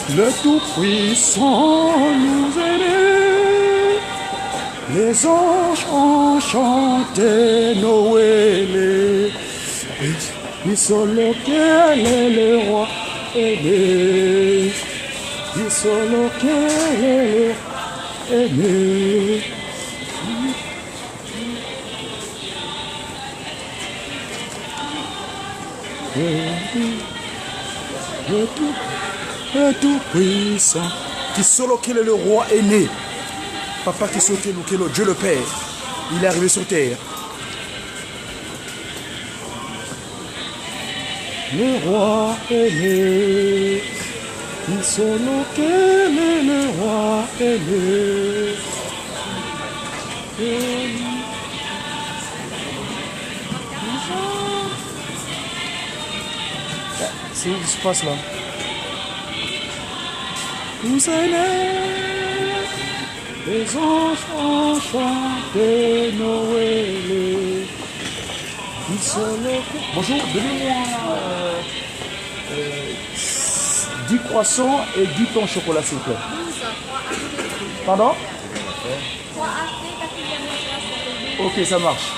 Le Tout-Puissant nous est né. Les anges ont chanté Noël. Sur lequel est le roi est né. Sur lequel est le est né. Le tout, le tout puissant. Qui solo quel est le roi est né. Papa qui solo Dieu le Père. Il est arrivé sur terre. Le roi est né. Qui solo quel est le roi est né. C'est où qui se passe là? Nous est né, les anges ont chanté Noël. Ils sont Bonjour, donnez-moi 10 croissants et 10 pains au chocolat, s'il vous plaît. Pardon? Ok, ça marche.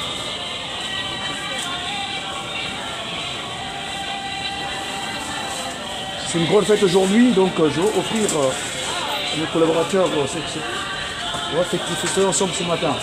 C'est une grande fête aujourd'hui, donc je vais offrir à mes collaborateurs, on va fêter ensemble ce matin.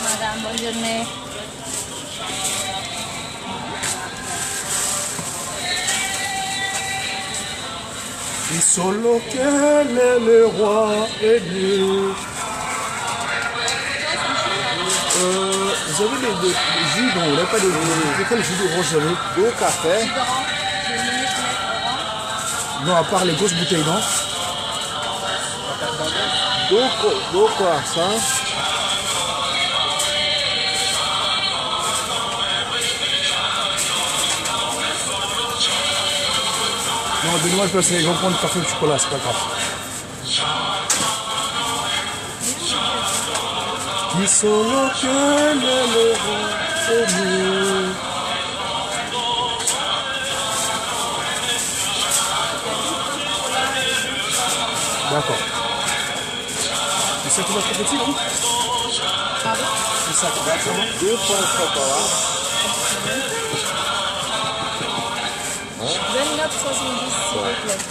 Madame, bonne journée. Solo quel est le roi est né. Vous avez des jus, non, vous n'avez pas de quel jus d'orange vous avez? Deux cafés. Non, à part les grosses bouteilles, non? Deux croissants. Non, donnez-moi, je vais prendre café au chocolat, c'est pas grave. Qui solo quel est le roi est né. D'accord. Et ça, tu vas trop petit, non? Pardon? Et ça, tu vas comment? Deux pains au chocolat. 29,70 s'il vous plaît.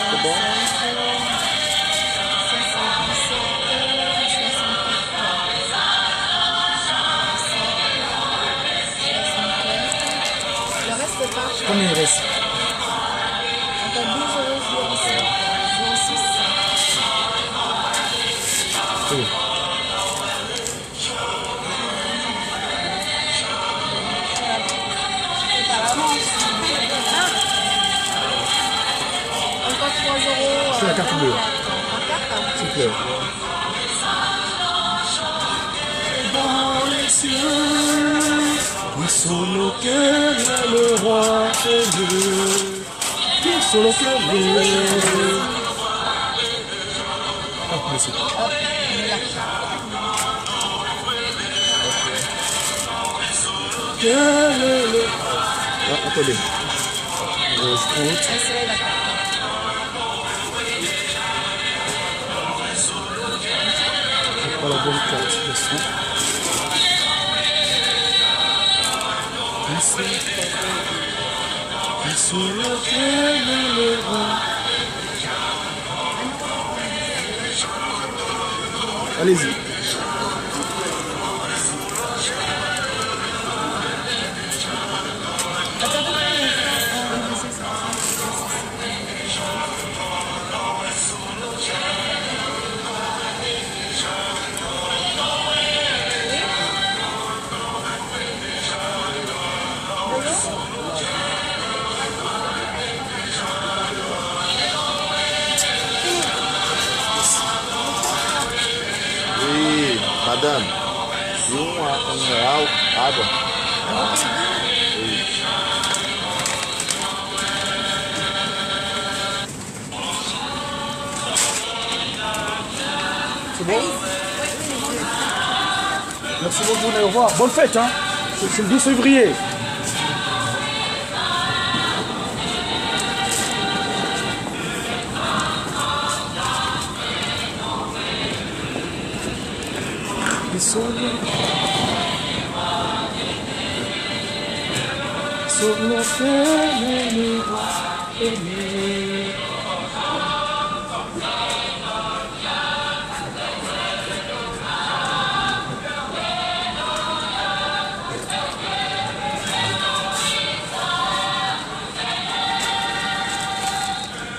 C'est bon? 77, 64. Le reste part. Combien il reste? Encore 12,06 €. 06. Oui. Encore 3 €. Je fais la carte bleue. En carte? S'il vous plaît. Dans les cieux, qui solo quel est le roi est né. Qui solo quel est le... Ah, merci. Hop, on est là. Quel est le... Ah, attendez. Je compte. Insérez la carte. Je prends la bonne carte, bien sûr. Qui solo quel est le roi. Allez-y. Madame, e R$ 1 água. Oui. C'est bon? Merci, bonne journée, au revoir. Bonne fête, hein. C'est le 12 février. Sur lequel le roi est né.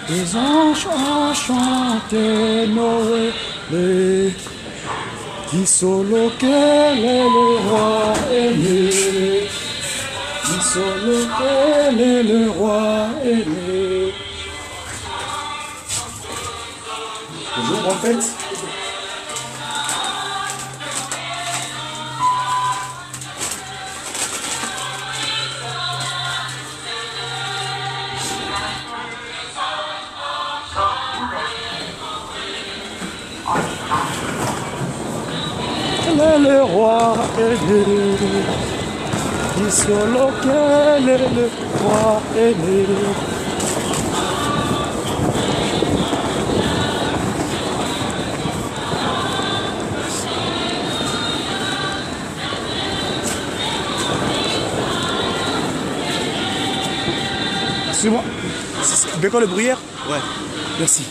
Les anges ont chanté Noël, qui sur lequel le roi est né. Qui sur lequel le roi est né. Bonjour, bonne fête. Le roi est né, qui sur lequel le roi est né. Excusez-moi, c'est bien quoi le bruyère? Ouais. Merci.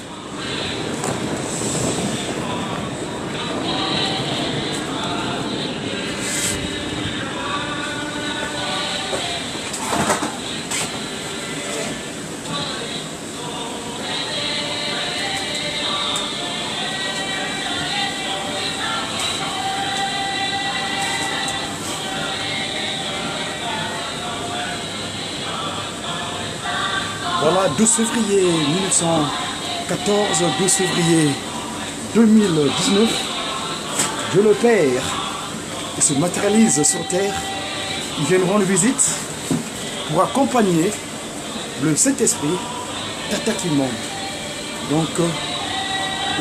Voilà, 12 février 1914, 12 février 2019, Dieu le Père se matérialise sur terre. Il vient nous rendre visite pour accompagner le Saint-Esprit, Tata Kimbangu. Donc,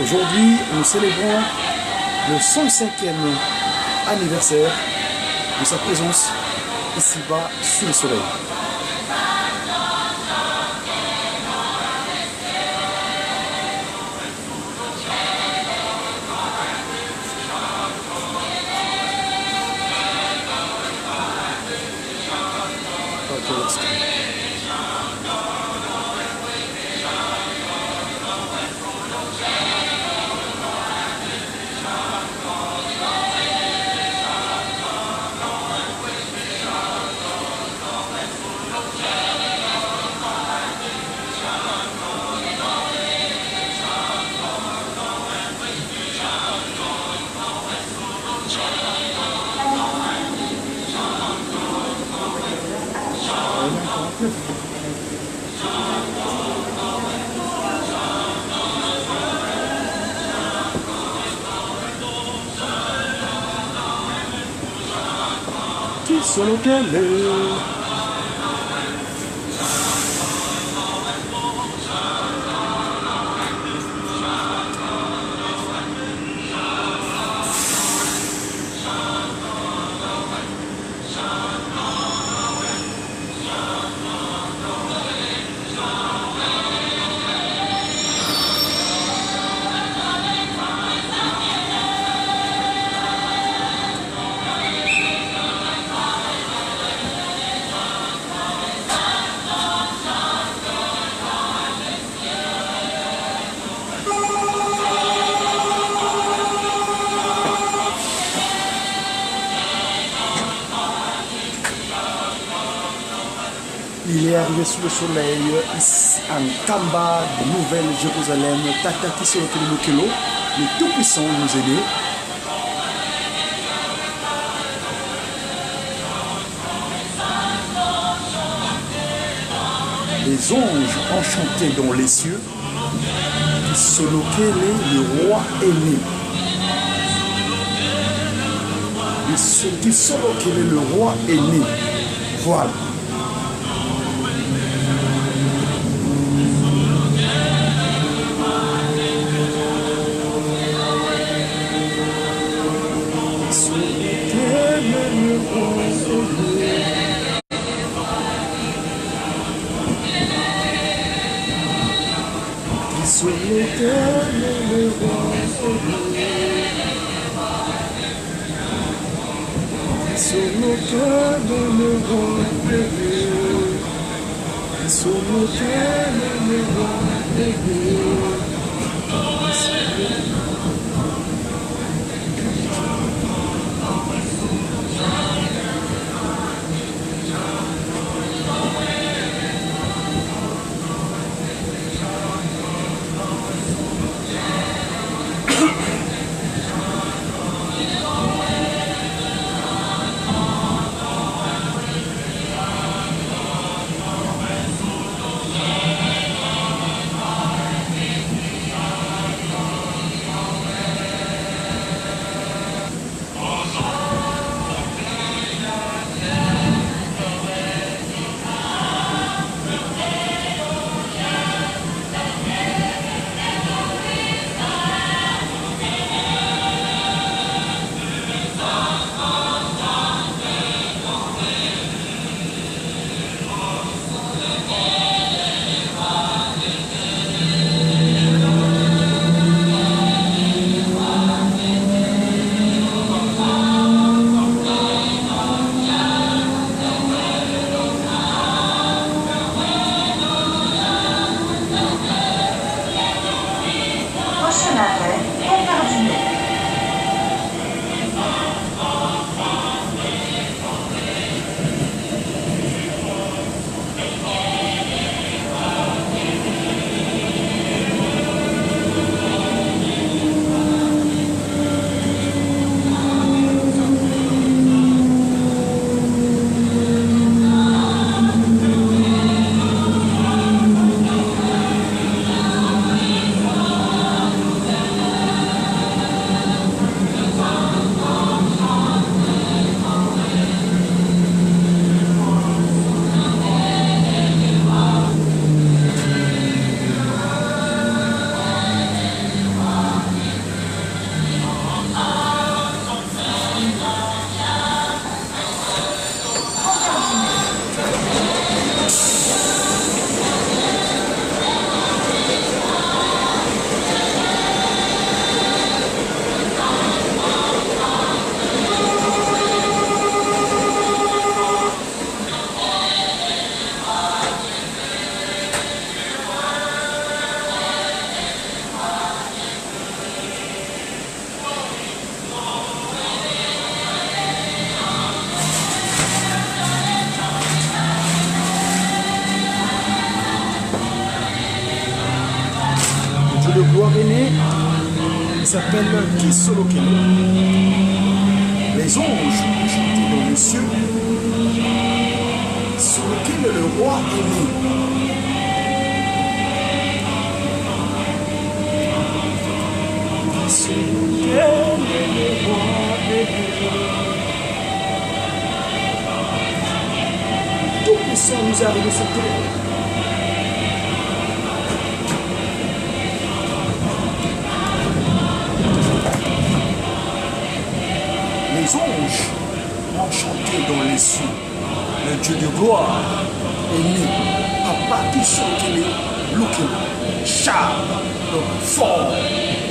aujourd'hui, nous célébrons le 105e anniversaire de sa présence ici-bas sous le soleil. Okay, let's go. Qui sur lequel Il est arrivé sous le soleil, ici en Kamba, Nouvelle-Jérusalem, Tata Kisolokele, le Tout-Puissant nous est né. Les anges ont chanté dans les cieux, Kisolokele, le roi est né. Kisolokele le roi est né. Voilà. Prochain arrêt, Pont-Cardinet. Le Dieu de gloire est né. Il s'appelle Kisolokele. Les anges ont chanté dans les cieux. Sur lequel le roi est né. Kisolokele, le roi est né. Tout puissant nous est arrivé sur terre. Les anges ont chanté dans les cieux. Le Dieu de gloire est né. Papa Kisolokele Lukela. Charles, donc fort.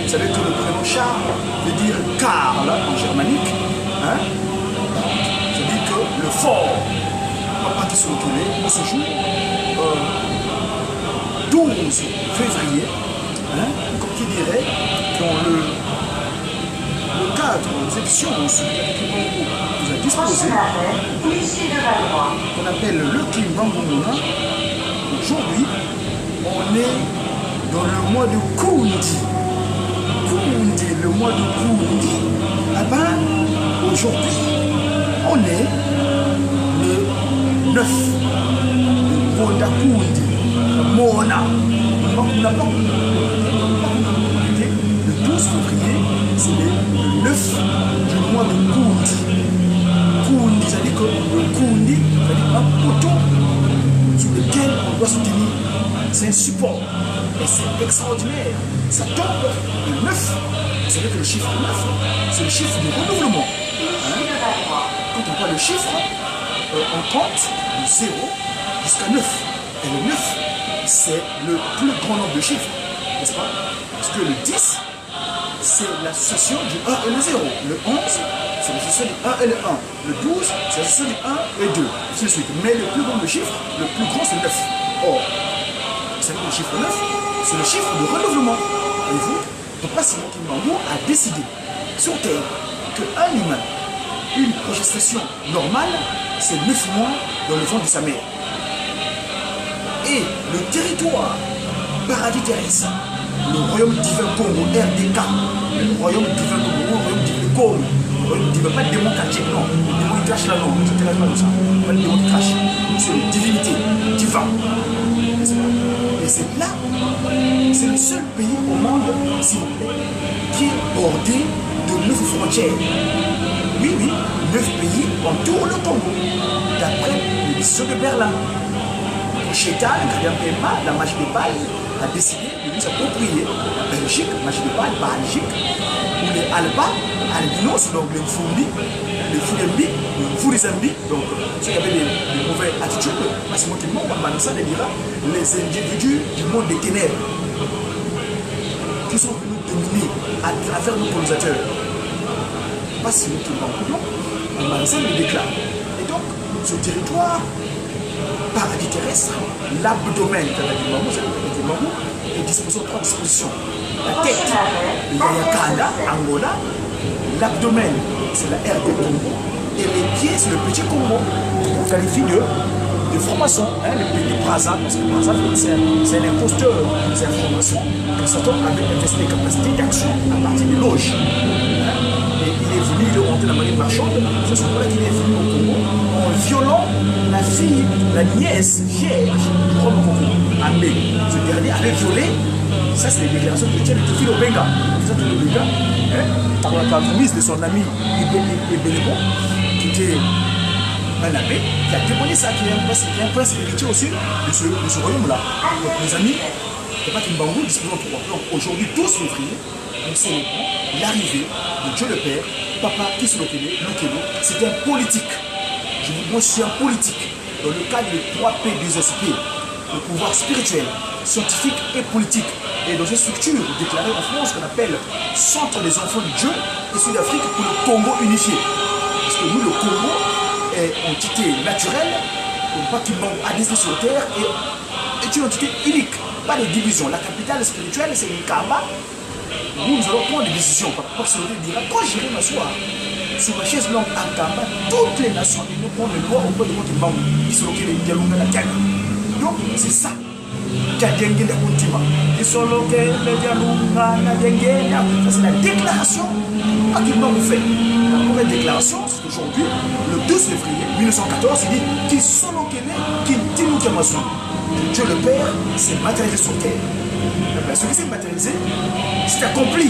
Vous savez que le prénom Charles veut dire Karl en germanique. Hein? Ça veut dire que le fort. Papa Kisolokele, en ce jour, 12 février, hein, comme qui dirait, dans le cadre des éditions que nous a disposé, Prochain arrêt, Clichy-de-Valois. qu'on appelle le Kimbangu-Mona. Aujourd'hui, on est dans le mois de Kundi. Kundi, le mois de Kundi. Ah ben, aujourd'hui, on est le 9 de Konda Kundi, Mona. On n'a pas le 12 février, c'est le 9. 9 du mois de Koundi. Koundi, c'est-à-dire que le Koundi, c'est-à-dire un poteau sur lequel on doit se tenir. C'est un support. Et c'est extraordinaire. Ça tombe le 9. Vous savez que le chiffre 9, c'est le chiffre du renouvellement. Hein? Quand on parle de chiffre, on compte de 0 jusqu'à 9. Et le 9, c'est le plus grand nombre de chiffres, n'est-ce pas? Parce que le 10, c'est l'association du 1 et le 0. Le 11, c'est l'association du 1 et le 1. Le 12, c'est l'association du 1 et 2. Ainsi de suite. Mais le plus grand de chiffre, le plus grand, c'est 9. Or, vous savez que le chiffre 9, c'est le chiffre de renouvellement. Et vous, Papa Simon Kimbangu a décidé sur Terre qu'un humain, une gestation normale, c'est 9 mois dans le ventre de sa mère. Et le territoire paradis terrestre, le royaume divin Congo, RDK, le royaume divin Congo, le royaume divin Congo, le royaume divin, pas de démon caché, non, le démon qui crache là, non, ne s'intéresse pas de ça, pas de démon qui crache, c'est une divinité, divin. Et c'est là, c'est le seul pays au monde, s'il vous plaît, qui est bordé de 9 frontières. Oui, oui, 9 pays entourent le Congo, d'après les décisions de Berlin. Chétan, Pema, la magie de Bâle, a décidé de nous approprier la Belgique, magie de Bâle, Belgique, où les Alba, albinos, donc les Mfumbi, les Foulembi, les Mfourizambi, donc ceux qui avaient des mauvaises attitudes, parce que moi, les dira, les individus du monde des ténèbres, qui sont venus dominer à travers nos colonisateurs. Pas si nous qui non, Manzan le déclare. Et donc, ce territoire paradis terrestre, l'abdomen est disposé en 3 dispositions. La tête, le Yayakanda, Angola, l'abdomen, c'est la RD Congo, et les pieds, c'est le petit Congo, qu'on qualifie de franc-maçon, hein, le pays de Brazza, parce que Brazza, c'est un imposteur, c'est un franc-maçon que Satan avait investi des capacités d'action à partir des loges. Et il est venu, il est rentré dans la marine marchande, c'est ce moment-là qu'il est venu au Congo en violant la fille, la nièce vierge du roi Congo, Amé. Ce dernier avait violé, ça c'est les déclarations de Tchèque Théophile Obenga, Obenga, hein, par la mise de son ami Ibelebo, qui était un abbé, qui a témoigné ça, qui est un prince héritier aussi de ce royaume-là. Donc mes amis, Papa Kimbangu dispose en 3. Donc aujourd'hui, 12 février, nous célébrons l'arrivée de Dieu le Père, Papa Kisolokele, Lukelo. C'est un politique. Je vous dis, c'est un politique. Dans le cadre de 3P 2SP, le pouvoir spirituel, scientifique et politique. Et dans cette structure déclarée en France qu'on appelle Centre des enfants de Dieu et Sud-Afrique pour le Congo unifié. Parce que nous, le Congo est entité naturelle, donc pas qu'il manque à décider sur terre, et est une entité unique, pas de division. La capitale spirituelle, c'est Nkamba. Nous, nous allons prendre des décisions. Papa Kisolokele dira, quand j'irai m'asseoir sur ma chaise longue à Nkamba, toutes les nations viendront prendre les lois auprès de moi qui manque. Kisolokele, Dialunga, la Tiaga. Donc, c'est ça. Ça, c'est la déclaration à fait. La première déclaration, c'est aujourd'hui, le 12 février 1914, il dit Kisolokele Kintimu Kiamasu. Dieu le Père s'est matérialisé sur terre. Ce qui s'est matérialisé, c'est accompli.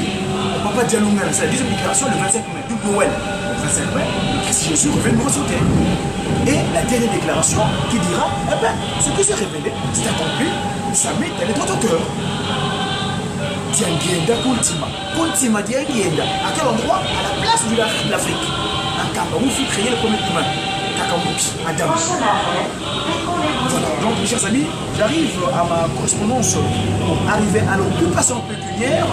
Papa Dialunga, c'est la deuxième déclaration le 25 mai, du Noël. Le 25 mai, le Christ Jésus revient de nouveau sur terre. Et la dernière déclaration qui dira, eh bien, ce qui s'est révélé, c'est accompli, ça met dans les droits au cœur. Diangienda Kuntima. Kuntima Diangienda. À quel endroit? À la place de l'Afrique. Un Kamba où fut créé le premier humain. Kakambuki, Adam. Voilà, donc mes chers amis, j'arrive à ma correspondance pour arriver à l'occupation pécuniaire,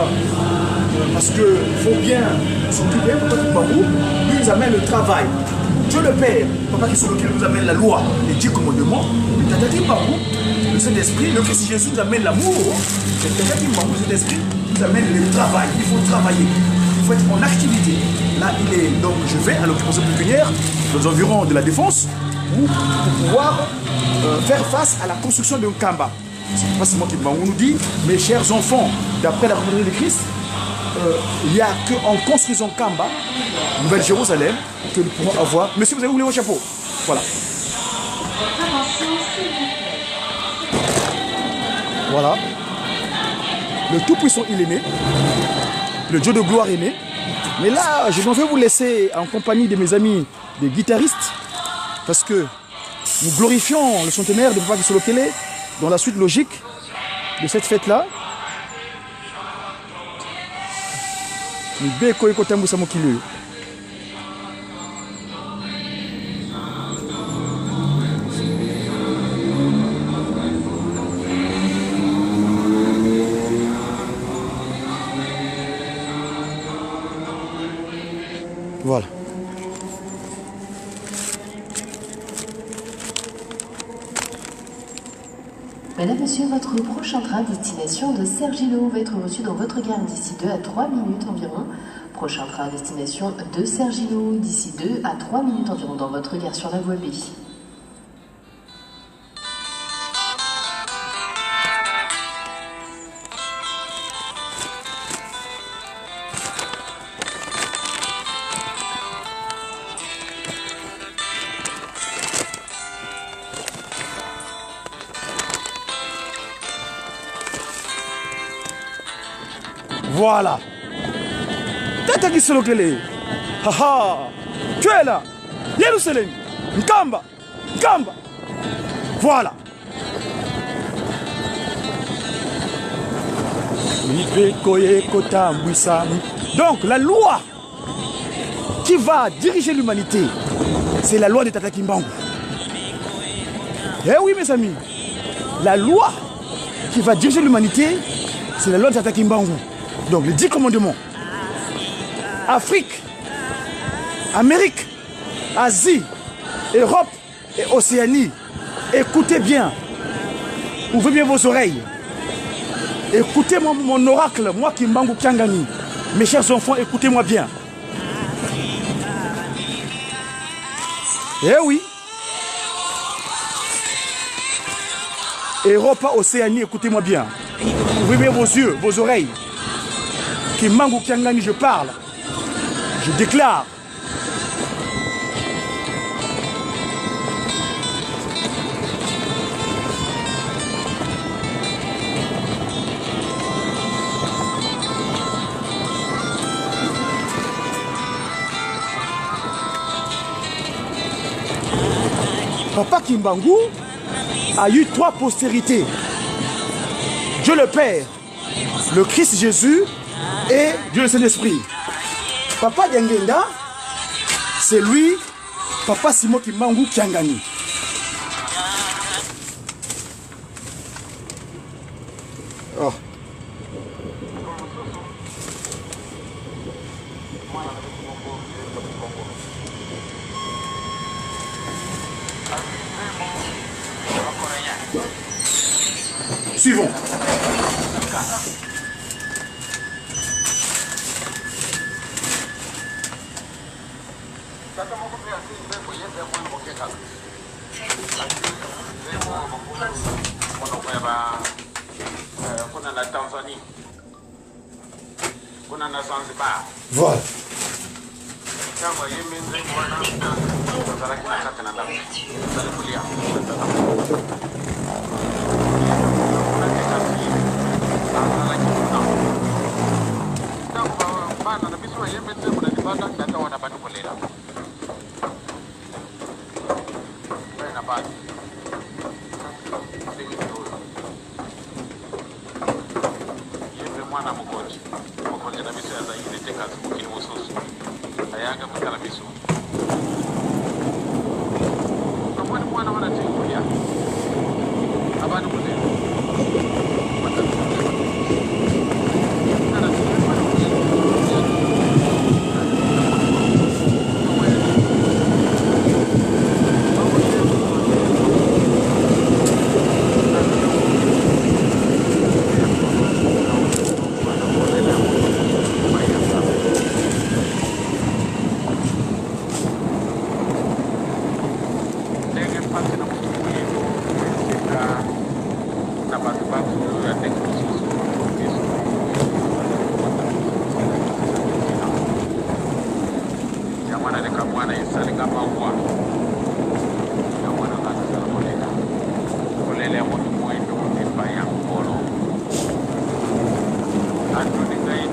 parce que faut bien s'occuper, Papa Kimbangu, lui nous amène le travail. Dieu le Père, Papa Kisolokele nous amène la loi, les 10 commandements. Le Tata Kimbangu, le Saint-Esprit, le Christ Jésus nous amène l'amour. Le Tata Kimbangu, le Saint-Esprit, nous amène le travail. Il faut travailler, il faut être en activité. Là, il est, donc je vais à l'occupation pécuniaire, dans les environs de la Défense, pour pouvoir faire face à la construction de Nkamba. C'est pas seulement Kimbangu nous dit, mes chers enfants, d'après la communauté de Christ, il n'y a qu'en construisant Nkamba, Nouvelle-Jérusalem, que nous pourrons avoir. Monsieur, vous avez oublié vos chapeau. Voilà. Voilà. Le Tout-Puissant, il est né. Le Dieu de gloire est né. Mais là, je m'en vais vous laisser en compagnie de mes amis des guitaristes, parce que nous glorifions le centenaire de Papa Kisolokele dans la suite logique de cette fête-là. Mibeko ekotambusa mokili oyo. Voilà. Madame, Monsieur, votre prochain train destination de Cergy-le-Haut va être reçu dans votre gare d'ici 2 à 3 minutes environ. Prochain train à destination de Cergy-le-Haut d'ici 2 à 3 minutes environ dans votre gare sur la voie B. Voilà. Tata Kisolokele. Haha. Tu es là. Yerusalem. Nkamba. Nkamba. Voilà. Donc la loi qui va diriger l'humanité, c'est la loi de Tata Kimbangu. Eh oui mes amis, la loi qui va diriger l'humanité, c'est la loi de Tata Kimbangu. Donc les 10 commandements. Afrique, Amérique, Asie, Europe et Océanie. Écoutez bien. Ouvrez bien vos oreilles. Écoutez-moi mon oracle, moi Kimbangu Kiangani. Mes chers enfants, écoutez-moi bien. Eh oui. Europe, Océanie, écoutez-moi bien. Ouvrez bien vos yeux, vos oreilles. Kimbangu Kiangani, je parle. Je déclare. Papa Kimbangu a eu 3 postérités. Dieu le Père, le Christ Jésus et Dieu le Saint-Esprit. Papa Diangienda, c'est lui, Papa Simon Kimbangu Kiangani. Oh. Suivons. Voilà.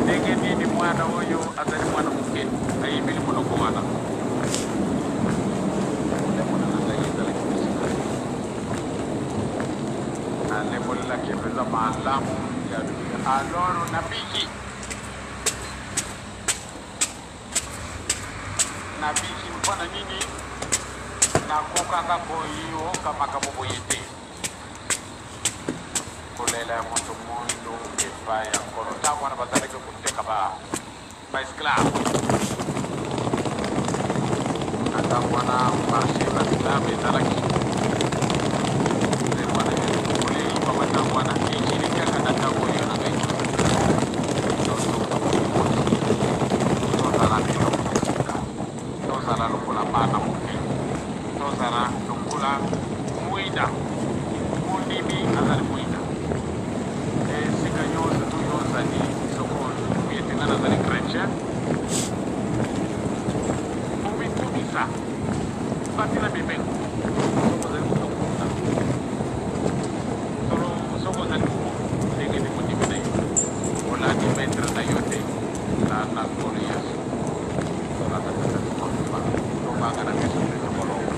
Ndenge nini mwana oyo azali mwana moke ayebeli monoko wana? Kolembola na ngai ezalaki mosika te. Nalembolelaki mpenza malamu ya alors nabiki. Nabiki mpo na nini? Nakokaka koyoka makambo boye te. Kolela ya moto moindo epai ya Nkolo. Ntango wana bazalaki koteka ba ba esclave. Na ntango wana marché ba esclave ezalaki. Lelo wana kolei bango ntango wana ekili kaka na ntango oyo na ngai. Tozala biloko ya sika. Tozala lokola bana moke. Tozala lokola mwinda. Mondimi azali mwinda. Esika nyonso to yo ozali, soko ondimi ete ngai nazali chretien, omikumisa, batela mibeko. Soko ozali moto ya kuluna, solo soko ozali mobomi, ndenge nini mondimi na yo olandi maître na yo te? Landa Nkolo Yesu. Tolanda Tata Tokokufa, tobanga na biso mpe tokolonga.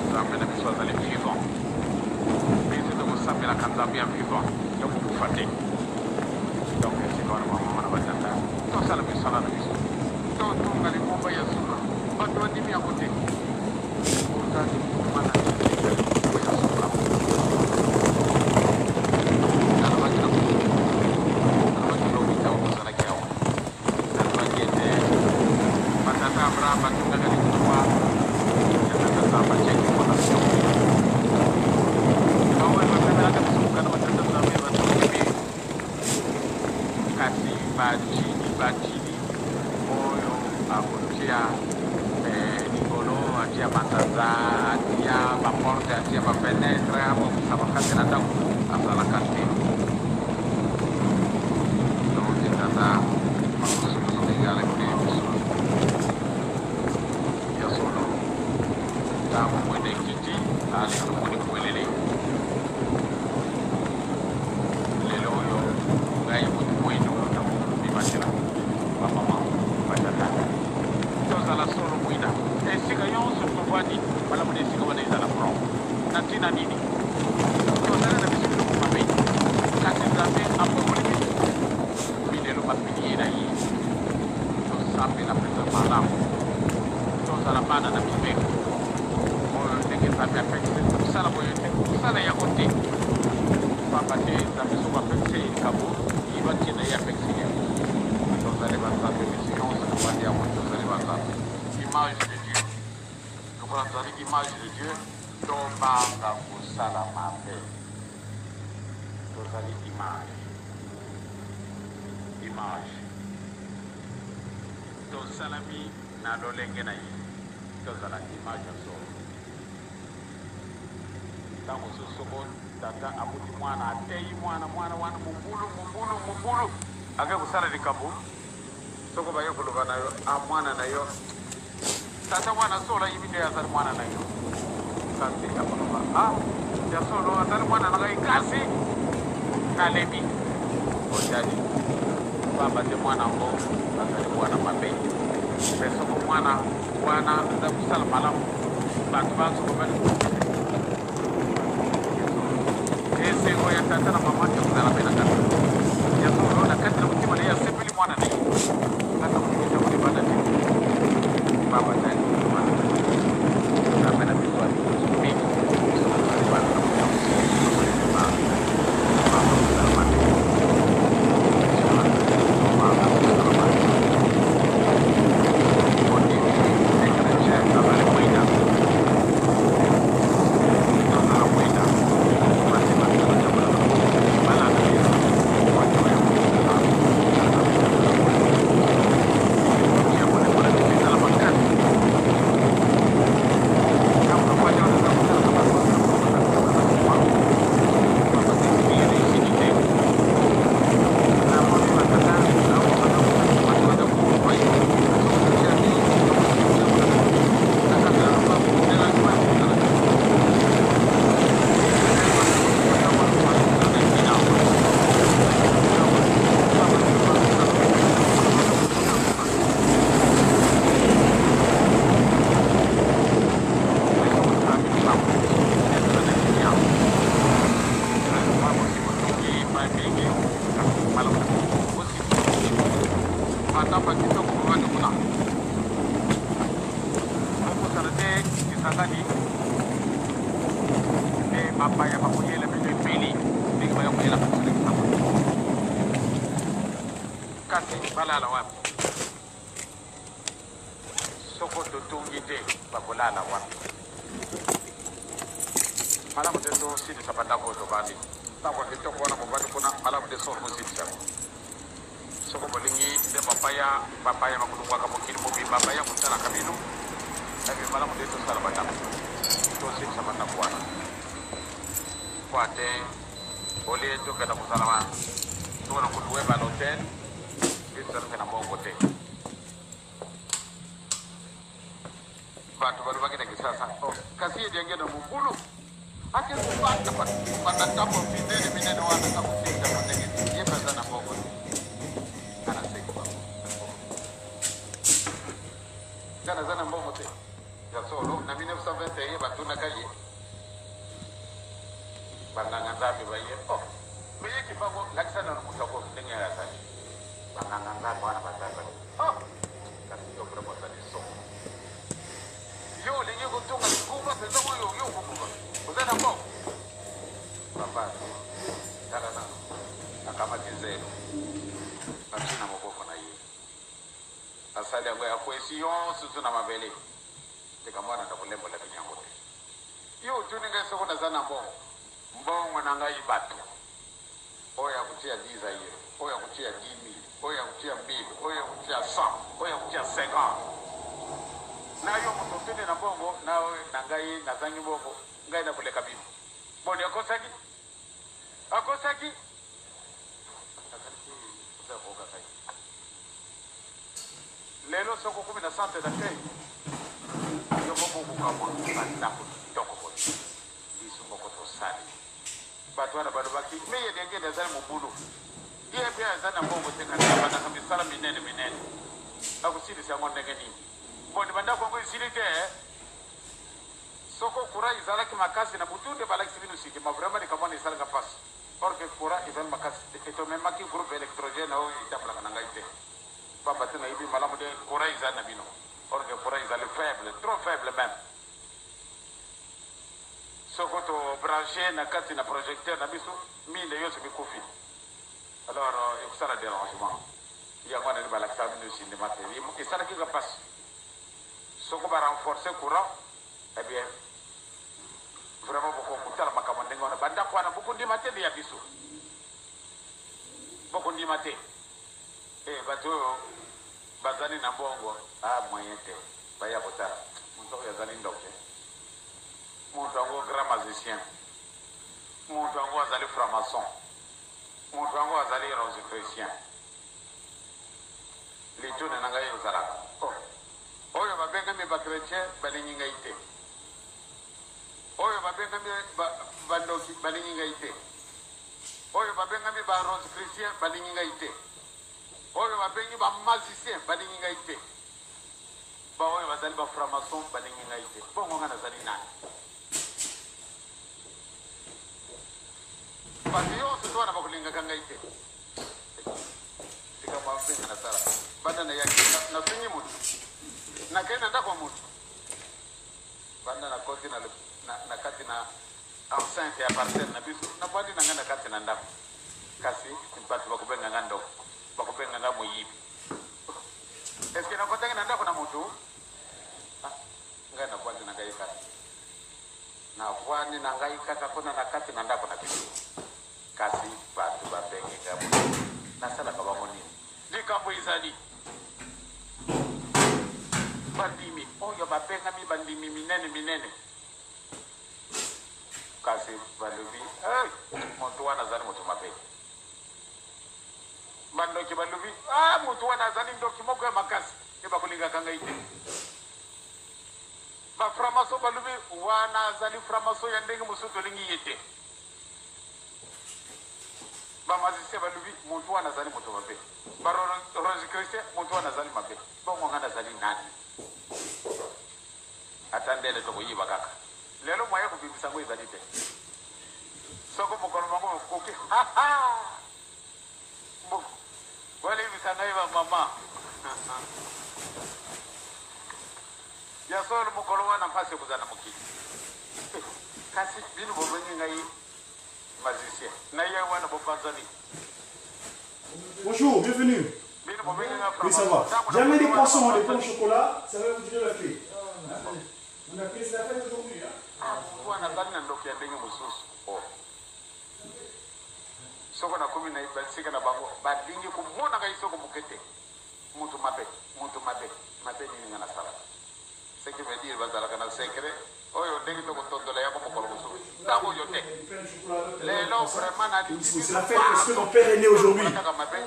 Nzambe na biso azali vivant. Biso tokosambelaka Nzambe ya vivant, tokokufa te. Donc esika wana bamama na batata tosala misala na biso, totonga lingomba ya solo. Bato bandimi yango te. Oza liboma na nini ya lingomba ya solo? Nalobaki na moto, nalobaki lobi ntango tozalaki awa. Nalobaki ete batata Abraham batongaka lingomba ya tata Nzambe atiaki fondation. Baoyo bamemelaka biso mokanda batata Nzambe batongi mpe kasi bajini bajini oyo akotia eh, likolo atia manzanza atia baporte atia bafenetre abongisa bakati na ndako azalaka te. Donc tata makoso ndenge alakeli biso ya solo, ntango mwene ekiti aleki moni kwelele. Lelo oyo ngai moto moindo nakomibatela bamama batata tozala solo mwinda esika nyonso tovandi malamu na esika wana ezala propre. Na ntina nini tozali na biso biloko mabe, kasi Nzambe apamboli biso bilelo bapilie na ye. Tosambela mpenza malamu, tozala bana na mibeko oyo ndenge Nzambe apekisi kosala boye te, kosala yango te, pamba te Nzambe soko apekisi ye likambo, yeba ntina ye apekisi yango. Tozali banzambe biso nyonso tofandi yango, tozali banzambe, image de Dieu. Lokola tozali image de Dieu, tobanga kosala mabe. Tozali image, image. Tosalami na lolenge na ye. Tozala image ya solo. Ntango mosusu soko tata akuti mwana ateyi mwana, mwana wana mobulu mobulu mobulu, ake kosala likambo, soko baye koloba na yo, a mwana na yo Tata wana solo ayebi nde azali mwana na yo, kasi akoloba ah, ya solo azali mwana na ngai, kasi nalebi ojali pamba te mwana yango azali mwana mabe. Mpe soko mwana wana aza kosala malamu, bato banso babali esengo ya tata na mama ekozala mpe na kati ya solo na kati na motema na ye asepeli mwana na ye kaka motikisa ngo libanda te pamba te Nzambe na biso alingi biso mingi biso tozali bana na motema tozali mpe bana kosala mabe tobanga kosala mabe ondimi chrétien azali mwinda tozala mwinda basi basala balanda Yesu. Bandako ya kitoko bovandi kuna. Bokosana te Kisangani nde bapaya bakoyela bino ebele ndenge baya koyela biso na Kisangani. Kasi balala wapi? Soko totongi te bakolala wapi? Malamu te tosilisa bandako oyo tovandi. Ndako ya kitoko wana bovandi kuna, malamu te solo bosilisa yango. Soko bolingi nde bapaya, bapaya bakolungwaka mokili mobimba baya kotalaka bino. Ebi malamu nde tosala bandako, tosilisa bandako wana mpo ate olie tokenda kosala ma tokona koluwe ba l'hotel biso tozalaki na mbongo te. Bato balobaki na Kisasa, oh, kasi ye diangenda mobulu ake kobanda banda ndako minene minene wana akosilisa yango ndenge nini? Ye mpe aza na mbongo te. Nga naseki bango, nga naza na mbongo te. Ya solo, na 1921 batunaka ye banganga Nzambe baye, oh, meye Kimbangu, lakisa nano moto yango ndenge azali. Banganga Nzambe wana bazali bato, oh, kasi yo vraiment ozali somo. Yo olingi kotonga lingomba mpenza oyo yo okokoka? Oza na mbongo? Papa tala nano, akamati zelo atie na maboko na ye, asali yango ya kwesi yonso tu na mabele. Tika mwana na kolembola bino yango te. Yo otuni ngai soko naza na mbongo? Mbongo na ngai bato oyo ya kotia 10 zaire, oyo ya kotia 10 000, oyo ya kotia 1000, oyo ya kotia 100, oyo ya kotia 50. Na yo moto otuni na mbongo na, na ngai nazangi mbongo, ngai nakoleka bino. Boni akosaki? Akosaki? Nakanisi oza koyoka ngai. Lelo soki okomi na centre d'accueil, yo moko okokamwa bandako kitoko boye. Biso moko tosali. Bato wana balobaki, Meye Diangenda azali mobulu. Ye mpe aza na mbongo te, kasi abandaka misala minene minene. Akosilisa yango ndenge nini? Boni, bandako yango esili te? Soko courant ezalaki makasi na butu nde balakisi bino sindima. Vraiment likambo wana esalaka pasi. Or que courant ezali makasi te. Tomemaki groupe electrogène oyo etambolaka na ngai te. Pamba te nayebi malamu nde courant ezali na bino. Or que courant ezali faible, trop faible meme. Soko to branche na kati na projecteur na biso, minda yonso mikufi. Alors ekosala derangement. Yango wana nde balakisaka bino cinema te. Esalaki nga pasi. Soko ba renforcer courant, eh bien vraiment bokotala makambo ndenge wana. Bandako wana bokondima te nde ya biso. Bokondima te. Eh bato oyo bazali na mbongo, ah moyen te. Baya kotala. Moto oyo azali ndoki. Moto yango grand magicien. Moto yango azali franc-maçon. Moto yango azali rosicrucien. Lituna na ngai ezalaka, oh, oyo babengami ba chretien balingi ngai te. Oyo babengami ba, bandoki balingi ngai te. Oyo babengami ba rosicrucien balingi ngai te. Oyo babengi ba magicien balingi ngai te. Baoyo bazali ba franc-maçon balingi ngai te. Bongo ngai nazali nani? Bato yonso to wana bakolingaka ngai te. Likambo ya mpenza nasala banda nayaki, nafingi moto, nakei na ndako ya moto, banda nakoti na, na, na kati na enceinte ya parcelle na biso, navandi na ngai na kati na ndako, kasi bato bakobenga ngai ndoko, bakobenga ngai moyibi. Est-ce que nakotaki na ndako na moto? Ah, ngai navandi na ngai kaka, navandi na ngai kaka kuna na kati na ndako na biso. Kasi bato babengi ngai moyibi. Nasalaka bango nini? Likambo ezali, bandimi oyo babengami bandimi minene minene, kasi balobi, Hey, moto wana azali moto mabe. Bandoki balobi, Ah, moto wana azali ndoki moko ya makasi, mpe bakolingaka ngai te. Ba franc-maçon balobi, Wana azali franc-maçon ya ndenge mosusu, tolingi ye te. Ba magicien balobi, Moto wana azali moto mabe. Ba rosicrucien, Moto wana azali mabe. Bongo ngai nazali nani? Ata ndele tokoyiba kaka. Lelo moyen ya kobimisa yango ezali te. Soko mokolo moko okoki, ha ha! Bo, boyebi. Bolimbisa ngai ba mama. Ya solo mokolo wana mpasi ekozala na mokili. Eh, kasi bino bobengi ngai magicien. Na ye wana bopanzani. Bonjour, bienvenue. Bino bobengi ngai Oui, ça va. Jamais des poissons, des pains au chocolat, ça va vous donner la clé. Hein? On a clé, c'est la fête aujourd'hui. Hein? Wana azali na ndoki ya ndenge mosusu. Oh. Soko nakomi na basika na bango balingi komona ngai soko moke te. Mutu mabe, mutu mabe, mabe nini nga nasalaka? Ce qui veut dire bazalaka na secret oyo ndenge tokotondola yango mokolo mosusu. Ntango oyo te. Lelo vraiment nalingi C'est la fête parce que mon père est né aujourd'hui.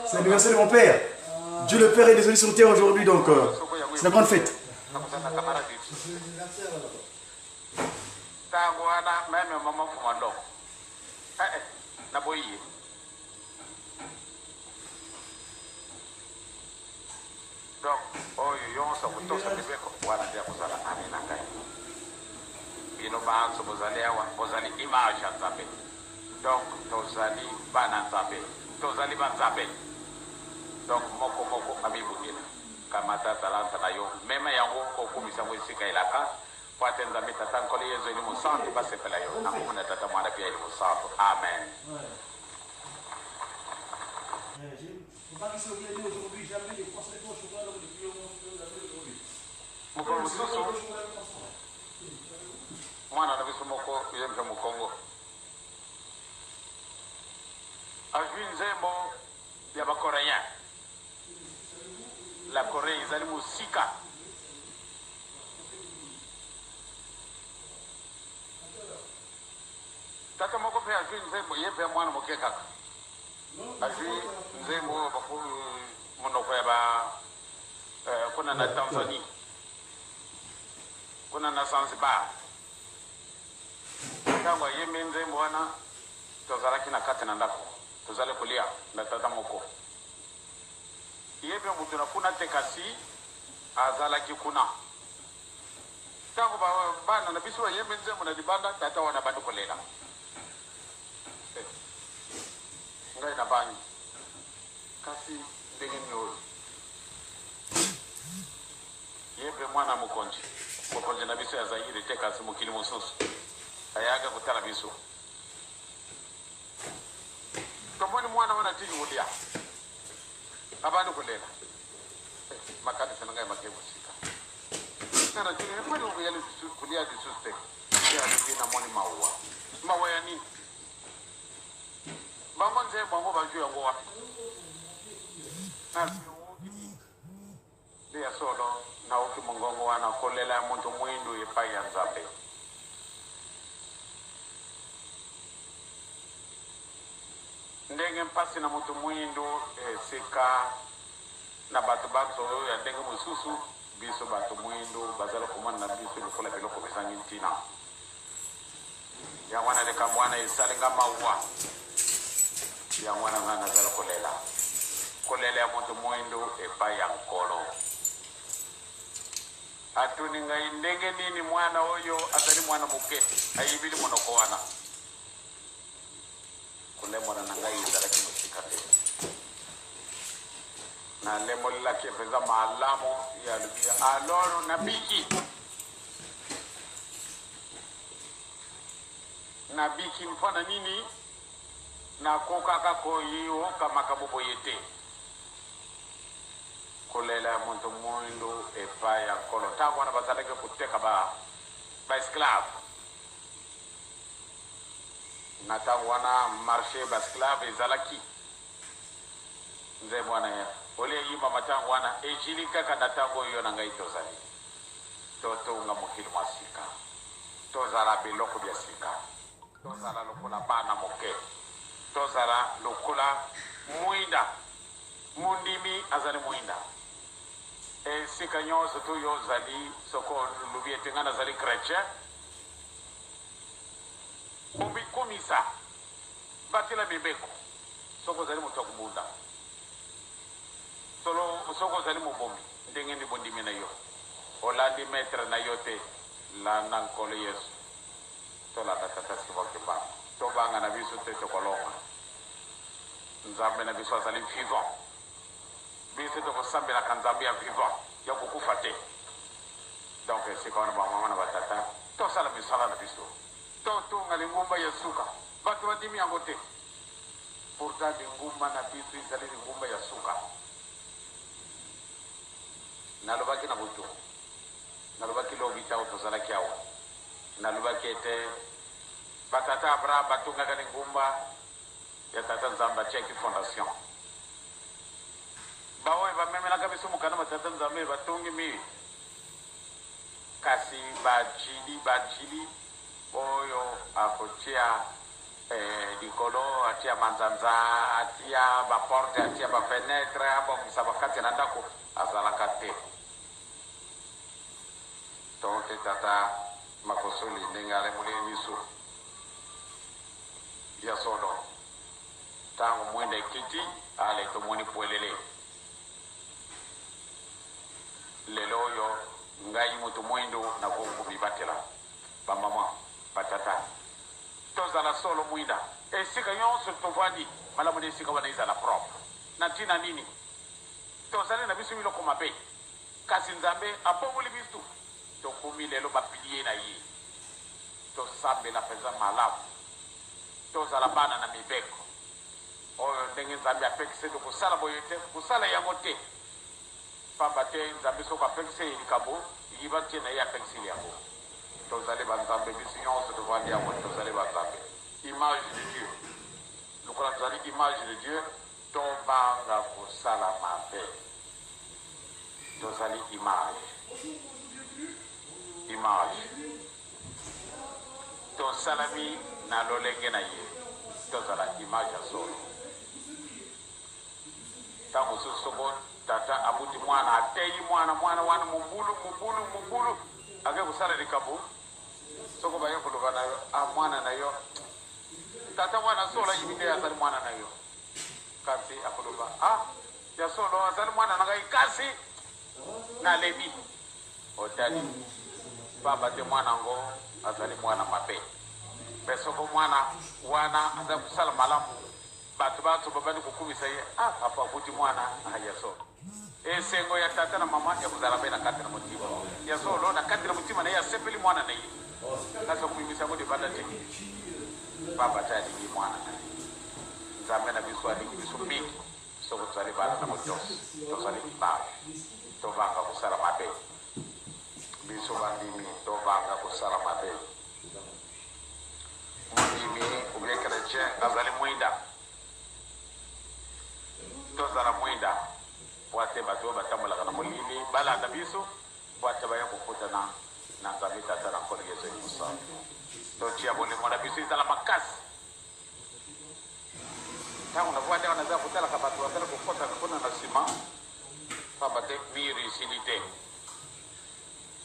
C'est l'anniversaire de mon père. Dieu le Père est descendu sur terre aujourd'hui, donc c'est la grande fête. Nakozala na camarade ntango wana meme mama mfuma ndongo eh, eh, naboyi ye. Donc oyo yonso akotosa mibeko wana nde akozala ami na ngai. Bino banso bozali awa bozali image ya Nzambe. Donc tozali bana Nzambe, tozali ba Nzambe. Donc moko moko amibundela. Kamata talanta na yo, mema yango okumisa yango esika elaka, po ate Nzambe Tata Nkolo Yezu Elimo Santu basepela yo. Na nkombo na Tata Mwana mpe ya Elimo Santu. Amen. Mokolo mosusu mwana na biso moko ye mpe mokongo azwi nzembo ya bacoréen. La Corée ezali mosika. Tata moko mpe azwi nzembo, ye mpe mwana moke kaka azwi nzembo oyo monoko ya ba kuna na Tanzanie, kuna na Zanzibar. Ntango ayembi nzembo wana, tozalaki na kati na ndako, tozali kolia na tata moko. Ye mpe moto na kuna te, kasi azalaki kuna. Ntango bana na biso bayembi nzembo na libanda, tata wana abandi kolela. Eh, ngai nabangi, kasi ndenge nini oyo? Ye mpe mwana mokonzi, mokonzi na biso ya Zaire te, kasi mokili mosusu, ayaka kotala biso. Tomoni mwana wana atiki kolia, abandi kolela. Eh, makanisi na ngai makei mosika. Nga natuni, mwana okoya lisusu kolia lisusu te? Ye alobi, namoni mawa. Mawa ya nini? Bango nzembo yango bazwi yango wapi? Nde ya solo, naoki mongongo wana kolela ya moto mwindu epai ya Nzambe. Ndenge mpasi na moto mwindu esika na bato banso oyo ya ndenge mosusu, biso bato mwindu bazali komona na biso lokola biloko bizangi ntina. Yango wana likambo wana esali nga mawa. Yango wana ngai nazali kolela, kolela ya moto mwindu epai ya Nkolo. Atuni ngai ndenge nini mwana oyo azali mwana moke ayibili monoko wana. Kolembola na ngai ezalaki mosika te. Nalembolelaki ye mpenza malamu, ye alobi, aloro nabiki. Nabiki mpo na nini? Nakokaka koyoka makambo boye te. Kolela ya moto mwindu epai ya Nkolo. Ntango wana bazalaki koteka ba, ba esclave. Na ntango wana marché ya ba esclave ezalaki. Nzembo wana ya olie eyimbama ntango wana ejili kaka na ntango oyo yo na ngai tozali. Totonga mokili mwa sika. Tozala biloko bya sika. Tozala lokola bana moke. Tozala lokola mwinda. Mondimi azali mwinda. Esika nyonso to yo ozali, soko olobi ete ngai nazali chretien, omikumisa, batela mibeko. Soko ozali moto ya kobunda, solo, soko ozali mobomi, ndenge nini bondimi na yo? Olandi maitre na yo te, landa Nkolo Yesu. Tolanda Tata Simon Kimbangu. Tobanga na biso te, tokolonga. Nzambe na biso azali vivant. Biso tokosambelaka Nzambe ya vivant, ya kokufa te. Donc esika wana bamama na batata tosala misala na biso, totonga lingomba ya suka. Bato bandimi yango te, pourtant lingomba na biso ezali lingomba ya suka. Nalobaki na butu, nalobaki lobi ntango tozalaki awa, nalobaki ete batata Abraham batongaka lingomba ya tata Nzambe, atiaki fondation. Baoyo bamemelaka biso mokanda ma tata Nzambe batongi mur, kasi bajili bajili oyo akotia likolo, atia manzanza, atia baporte, atia bafenetre, abongisa bakati na ndako, azalaka te. Toke tata Makosoli ndenge alemoli miso ya solo, ntango mwinda ekiti, ale tomoni pwelele. Lelo oyo ngai moto mwindu nakoki komibatela. Bamama, batata, tozala solo mwinda esika nyonso tovandi. Malamu nde esika wana ezala propre. Na ntina nini? Tozali na biso biloko mabe, kasi Nzambe abongoli biso, tokomi lelo bapilie na ye. Tosambela mpenza malamu, tozala bana na mibeko oyo ndenge Nzambe apekisi ete kosala boye te, kosala yango te. Pamba te Nzambe soko apekisi ye likambo, yiba ntie na ye apekisili yango. Tozali banzambe, biso nyonso tovandi awa tozali banzambe, image de Dieu. Lokola tozali image de Dieu, tobanga kosala mabe. Tozali image, image, tosalami na lolenge na ye, tozala image ya solo. Ntango mosusu soko tata abuti mwana, ateyi mwana, mwana wana mobulu mobulu mobulu, ake kosala likambo, soko baye koloba na yo, a mwana na yo, tata wana solo ayibi nde azali mwana na yo, kasi akoloba, a ya solo azali mwana na ngai, kasi nalebi. Otali pamba te mwana yango azali mwana mabe. Mpe soko mwana wana azali kosala malamu, bato banso babandi kokumisa ye, ah, papa abuti mwana, ah, ya solo. Esengo ya tata na mama ya kozala mpe na kati na motima ya solo, na kati na motima na ye asepeli mwana na ye, kasi akobimisa yango libanda te, pamba te alingi mwana na ye. Nzambe na biso alingi biso mingi. Soko tozali bana na botosi, tozali image, tobanga kosala mabe. Biso bandimi tobanga kosala mabe. Mondimi ou bien chrétien azali mwinda, tozala mwinda po ate bato oyo batambolaka na molili balanda biso, po ate baya kokutana na Nzambe Tata na Nkolo Yesu Kristo. Totia bolingo na biso ezala makasi. Ntango navandi awa, naza kotalaka bato bazali kokɔtaka kuna na nsima, pamba te mur esili te.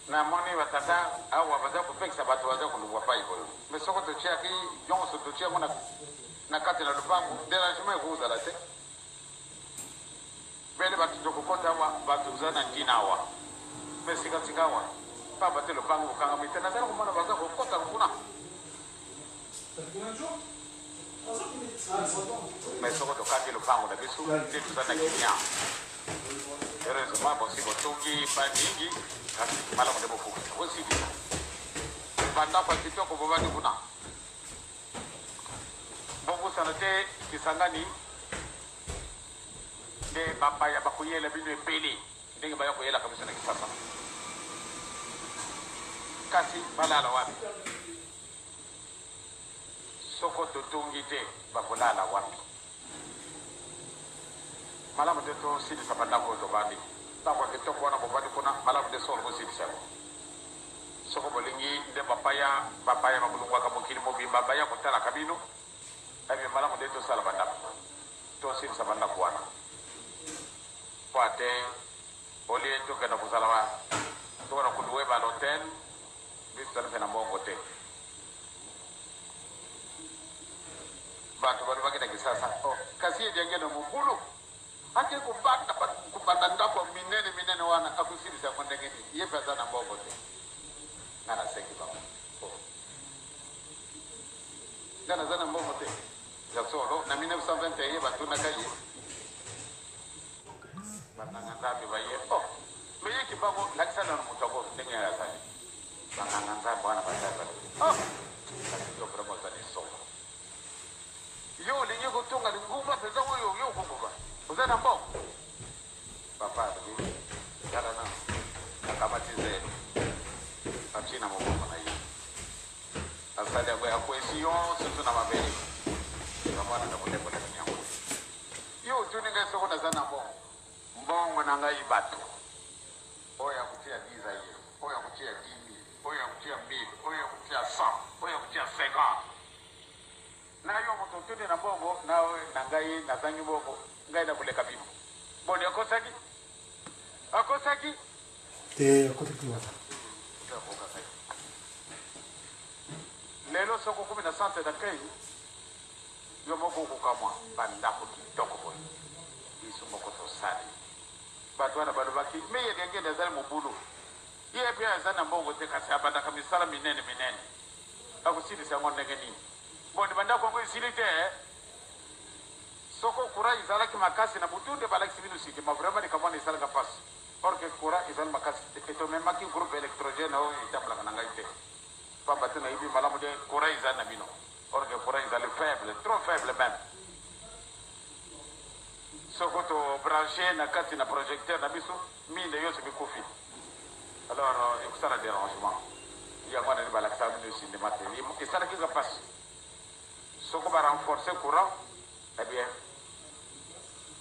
Namoni batata awa baza kopekisa bato baza kolongwa pai boye, me soko totiaki nyonso, totia yango na kati na lopango, dérangement ekozala te. Bele bato tokokɔta awa, bato toza na ntina awa, me sikasika awa, pamba te lopango bokangami te. Nazali komona baza kokɔta kuna, me soko tokangi lopango na biso nde toza na kimia. Heureusement bosi botongi pa mingi, kasi malamu nde bofukisa, bosilisa bandako ya kitoko bobandi kuna. Bobosana te Kisangani nde bapaya bakoyela bino ebele ndenge baya koyelaka biso na Kisasa, kasi balala wapi? Soko totongi te, bakolala wapi? Malamu te tosilisa bandako oyo tobandi, ndako ya kitoko wana bobandi kuna, malamu te solo bosilisa yango. Soko bolingi nde bapaya, bapaya bakolungwaka mokili mobimba baya kotalaka bino, ebe malamu nde tosala bandako, tosilisa bandako wana, po ate olie tokenda kozala tokona koluwe ba l'hotel. Biso tozali mpe na mbongo te. Bato balobaki na Kisasa, oh, kasi ye diangenda mobulu, ake kobanda kobanda ndako minene minene wana, akosilisa yango ndenge nini? Ye mpe aza na mbongo te. Nga naseki bango, oh, nga naza na mbongo te. Ya solo, na 1921 batunaka ye. Nzambe baye, oh, mais ye Kimbangu, lakisa nanu moto yango ndenge azali. Banganga Nzambe wana basali balobi, oh, kasi yo vraiment ozali somo. Yo olingi kotonga lingomba mpenza oyo yo okokoka? Oza na mbongo? Papa alobi, tala nanu, akamati zelo, atie na mokongo na ye. Asali yango ya kwesi yonso tu na mabele. Likambo wana nakolembolaki yango te. Yo otuni ngai soko naza na mbongo. Mbongo na ngai bato. Oyo akotia 10 aye, oyo akotia 10 000, oyo akotia 1000, oyo akotia 100, oyo akotia 50. Na yo moto otuni na mbongo na, na ngai nazangi mbongo, ngai nakoleka bino. Boni akosaki? Akosaki? Te, akosaki wata. Lelo soki okomi na centre d'accueil, yo moko okokamwa bandako kitoko boye. Biso moko tosali. Bato wana balobaki, Meya Diangienda azali mobulu. Ye pe aza na mbongo te kasi abandaka misala minene minene. Akosilisa yango ndenge nini? Boni bandako yango esili te eh? Soko courant ezalaki makasi na butu nde balakisi bino sima vraiment likambo wana esalaka pasi. Or que courant ezali makasi te et tomemaki groupe electrogène oyo etambolaka na ngai te. Pamba te nayebi malamu te courant ezali na bino. Or que courant ezali faible, trop faible meme. Soko to branche na kati na projecteur na biso, minda yonso mikufi. Alors ekosala derangement. Yango wana nde balakisaka bino cinéma te. Esalaki nga pasi. Soko ba renforcer courant, eh bien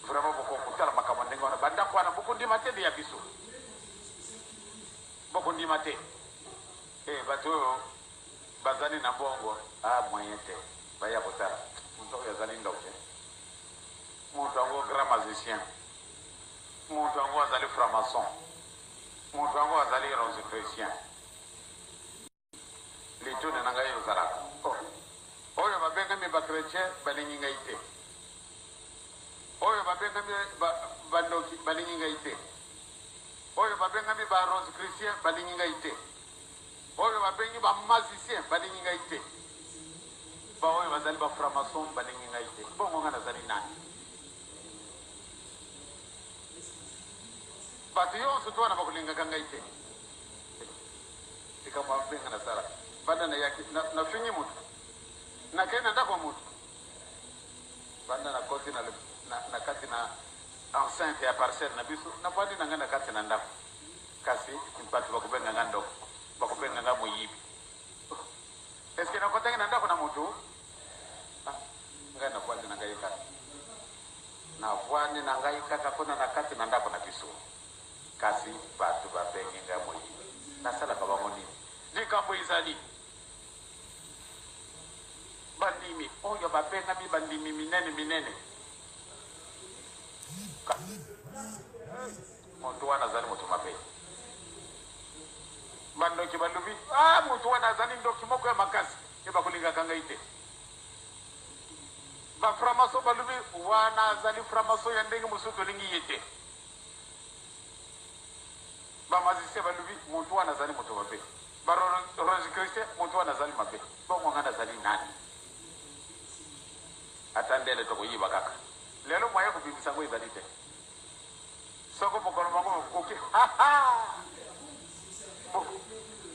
vraiment bokokutala makambo ndenge wana. Bandako wana bokondima te ya biso. Bokondima te. Eh bato oyo bazali na mbongo, ah moyen te. Baya kotala. Moto oyo azali ndoki. Moto yango grand magicien. Moto yango azali franc-maçon. Moto yango azali rosicrucien. Lituna na ngai ezalaka, oh, oyo babengami ba chretien balingi ngai te. Oyo babengami ba, bandoki balingi ngai te. Oyo babengami ba rosicrucien balingi ngai te. Oyo babengi ba magicien balingi ngai te. Ba oyo bazali ba franc-maçon balingi ngai te. Bongo ngai nazali nani? Bato yonso to wana bakolingaka ngai te. Likambo ya mabe ngai nasala banda nayaki, na, nafingi moto, nakei na ndako ya moto, banda nakoti na, na, na kati na enceinte ya parcelle na biso, navandi na ngai na kati na ndako, kasi bato bakobenga ngai ndoko, bakobenga ngai moyibi. Est-ce que nakotaki na ndako na moto? Ah, ngai navandi na ngai kaka, navandi na ngai kaka kuna na kati na ndako na biso. Kasi bato babengi ngai moyibi. Nasalaka bango nini? Likambo ezali, bandimi oyo babengami bandimi minene minene. Moto wana azali moto mabe. Bandoki balobi, ah, moto wana azali ndoki moko ya makasi, ye bakolingaka ngai te. Ba franc-maçon balobi, wana azali franc-maçon ya ndenge mosusu, tolingi ye te. Ba magicien balobi, moto wana azali moto mabe. Ba rosicrucien, moto wana azali mabe. Bongo ngai nazali nani? Ata ndele tokoyiba kaka. Lelo moyen kobimisa yango ezali te. Soko mokolo bango bakoki,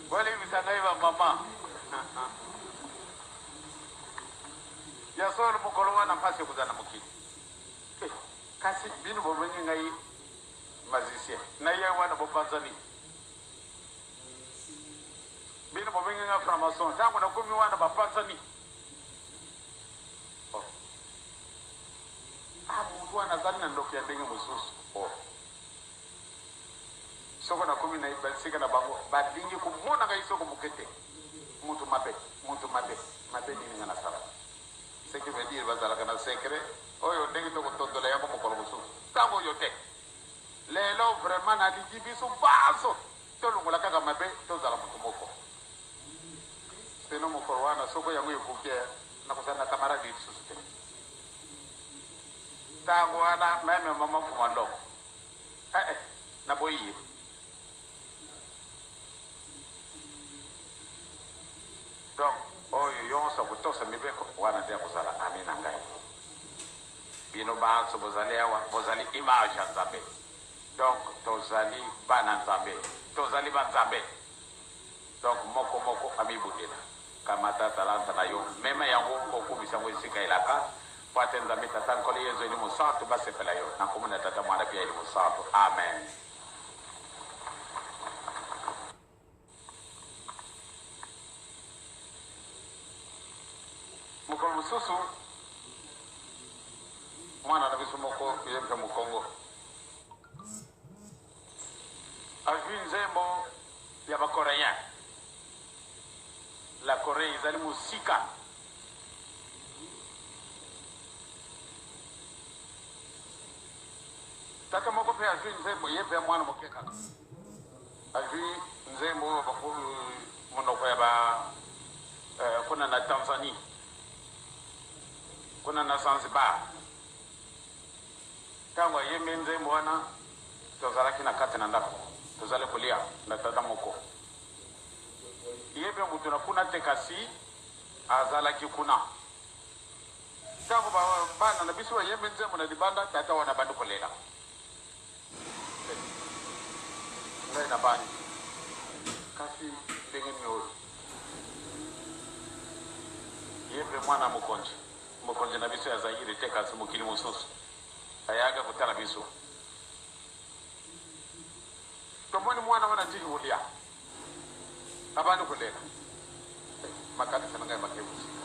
bolimbisa ngai ba mama. Ya solo mokolo wana mpasi ekozala na mokili. Eh, kasi bino bobengi ngai magicien, na ye wana bopanzani. Bino bobengi ngai franc-maçon, ntango nakomi wana bapanzani. Oh. Ah, moto wana azali na ndoki ya ndenge mosusu. Oh. Soko nakomi na bisika na bango, balingi komona ngai soko moke te. Moto mabe, moto mabe, mabe nini ngai nasala? Ce qui veut dire bazalaka na secret oyo ndenge tokotondola yango mokolo mosusu. Ntango oyo te. Lelo vraiment nalingi biso banso tolongola kaka mabe, tozala moto moko. Sino mokolo wana soko yango ekoki, nakozala na camarade lisusu te. Ntango wana meme mama Mfuma Ndongo, eh, eh, naboyi ye. Donc oyo yonso akotosa mibeko wana nde akozala ami na ngai. Bino banso bozali awa, bozali image ya Nzambe. Donc tozali bana Nzambe, tozali ba Nzambe. Donc moko moko amibundela. Kamata talanta na yo, mema yango okumisa yango esika elaka, mpo ate Nzambe Tata, Nkolo Yezu, Elimo Santu basepela yo. Na nkombo na Tata, Mwana mpe ya Elimo Santu. Amen. Mokolo mosusu mwana na biso moko ye mpe mokongo azwi nzembo ya bacoréen. La Corée ezali mosika. Tata moko mpe azwi nzembo, ye mpe mwana moke kaka azwi nzembo oyo monoko ya ba kuna na Tanzanie, kuna na Zanzibar. Ntango ayembi nzembo wana, tozalaki na kati na ndako, tozali kolia na tata moko. Ye mpe moto na kuna te, kasi azalaki kuna. Ntango bana na biso bayembi nzembo na libanda, tata wana abandi kolela. Ngai nabangi, kasi ndenge nini oyo? Ye mpe mwana mokonzi, mokonzi na biso ya Zaire te, kasi mokili mosusu, ayaka kotala biso. Tomoni mwana wana atiki kolia, abandi kolela. Makanisi na ngai makei mosika.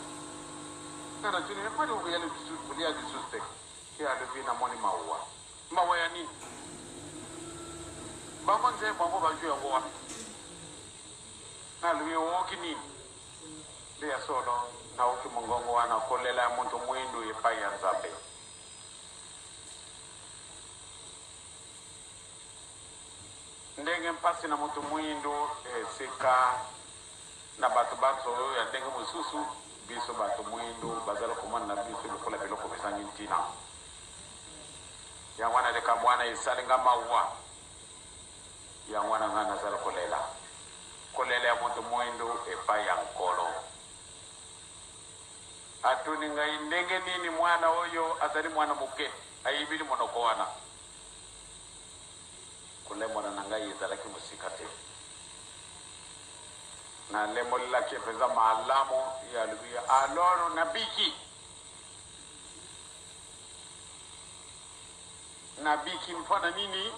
Ngai natuni ye, Mponi okoya kolia lisusu te? Ye alobi, Namoni mawa. Mawa ya nini? Bango nzembo yango bazwi yango wapi? Nalobi, Oyoki nini? Nde ya solo, naoki mongongo wana, kolela ya moto mwindu epai ya Nzambe. Ndenge mpasi na moto mwindu esika na bato banso oyo ya ndenge mosusu, biso bato mwindu bazali komona na biso lokola biloko bizangi ntina. Yango wana likambo wana esali nga mawa. Yango wana ngai nazali kolela, kolela ya moto mwindu epai ya Nkolo. Atuni ngai ndenge nini mwana oyo azali mwana moke ayibili monoko wana. Kolembola na ngai ezalaki mosika te. Nalembolelaki ye mpenza malamu. Ye alobi, Aloro, nabiki! Nabiki mpo na nini?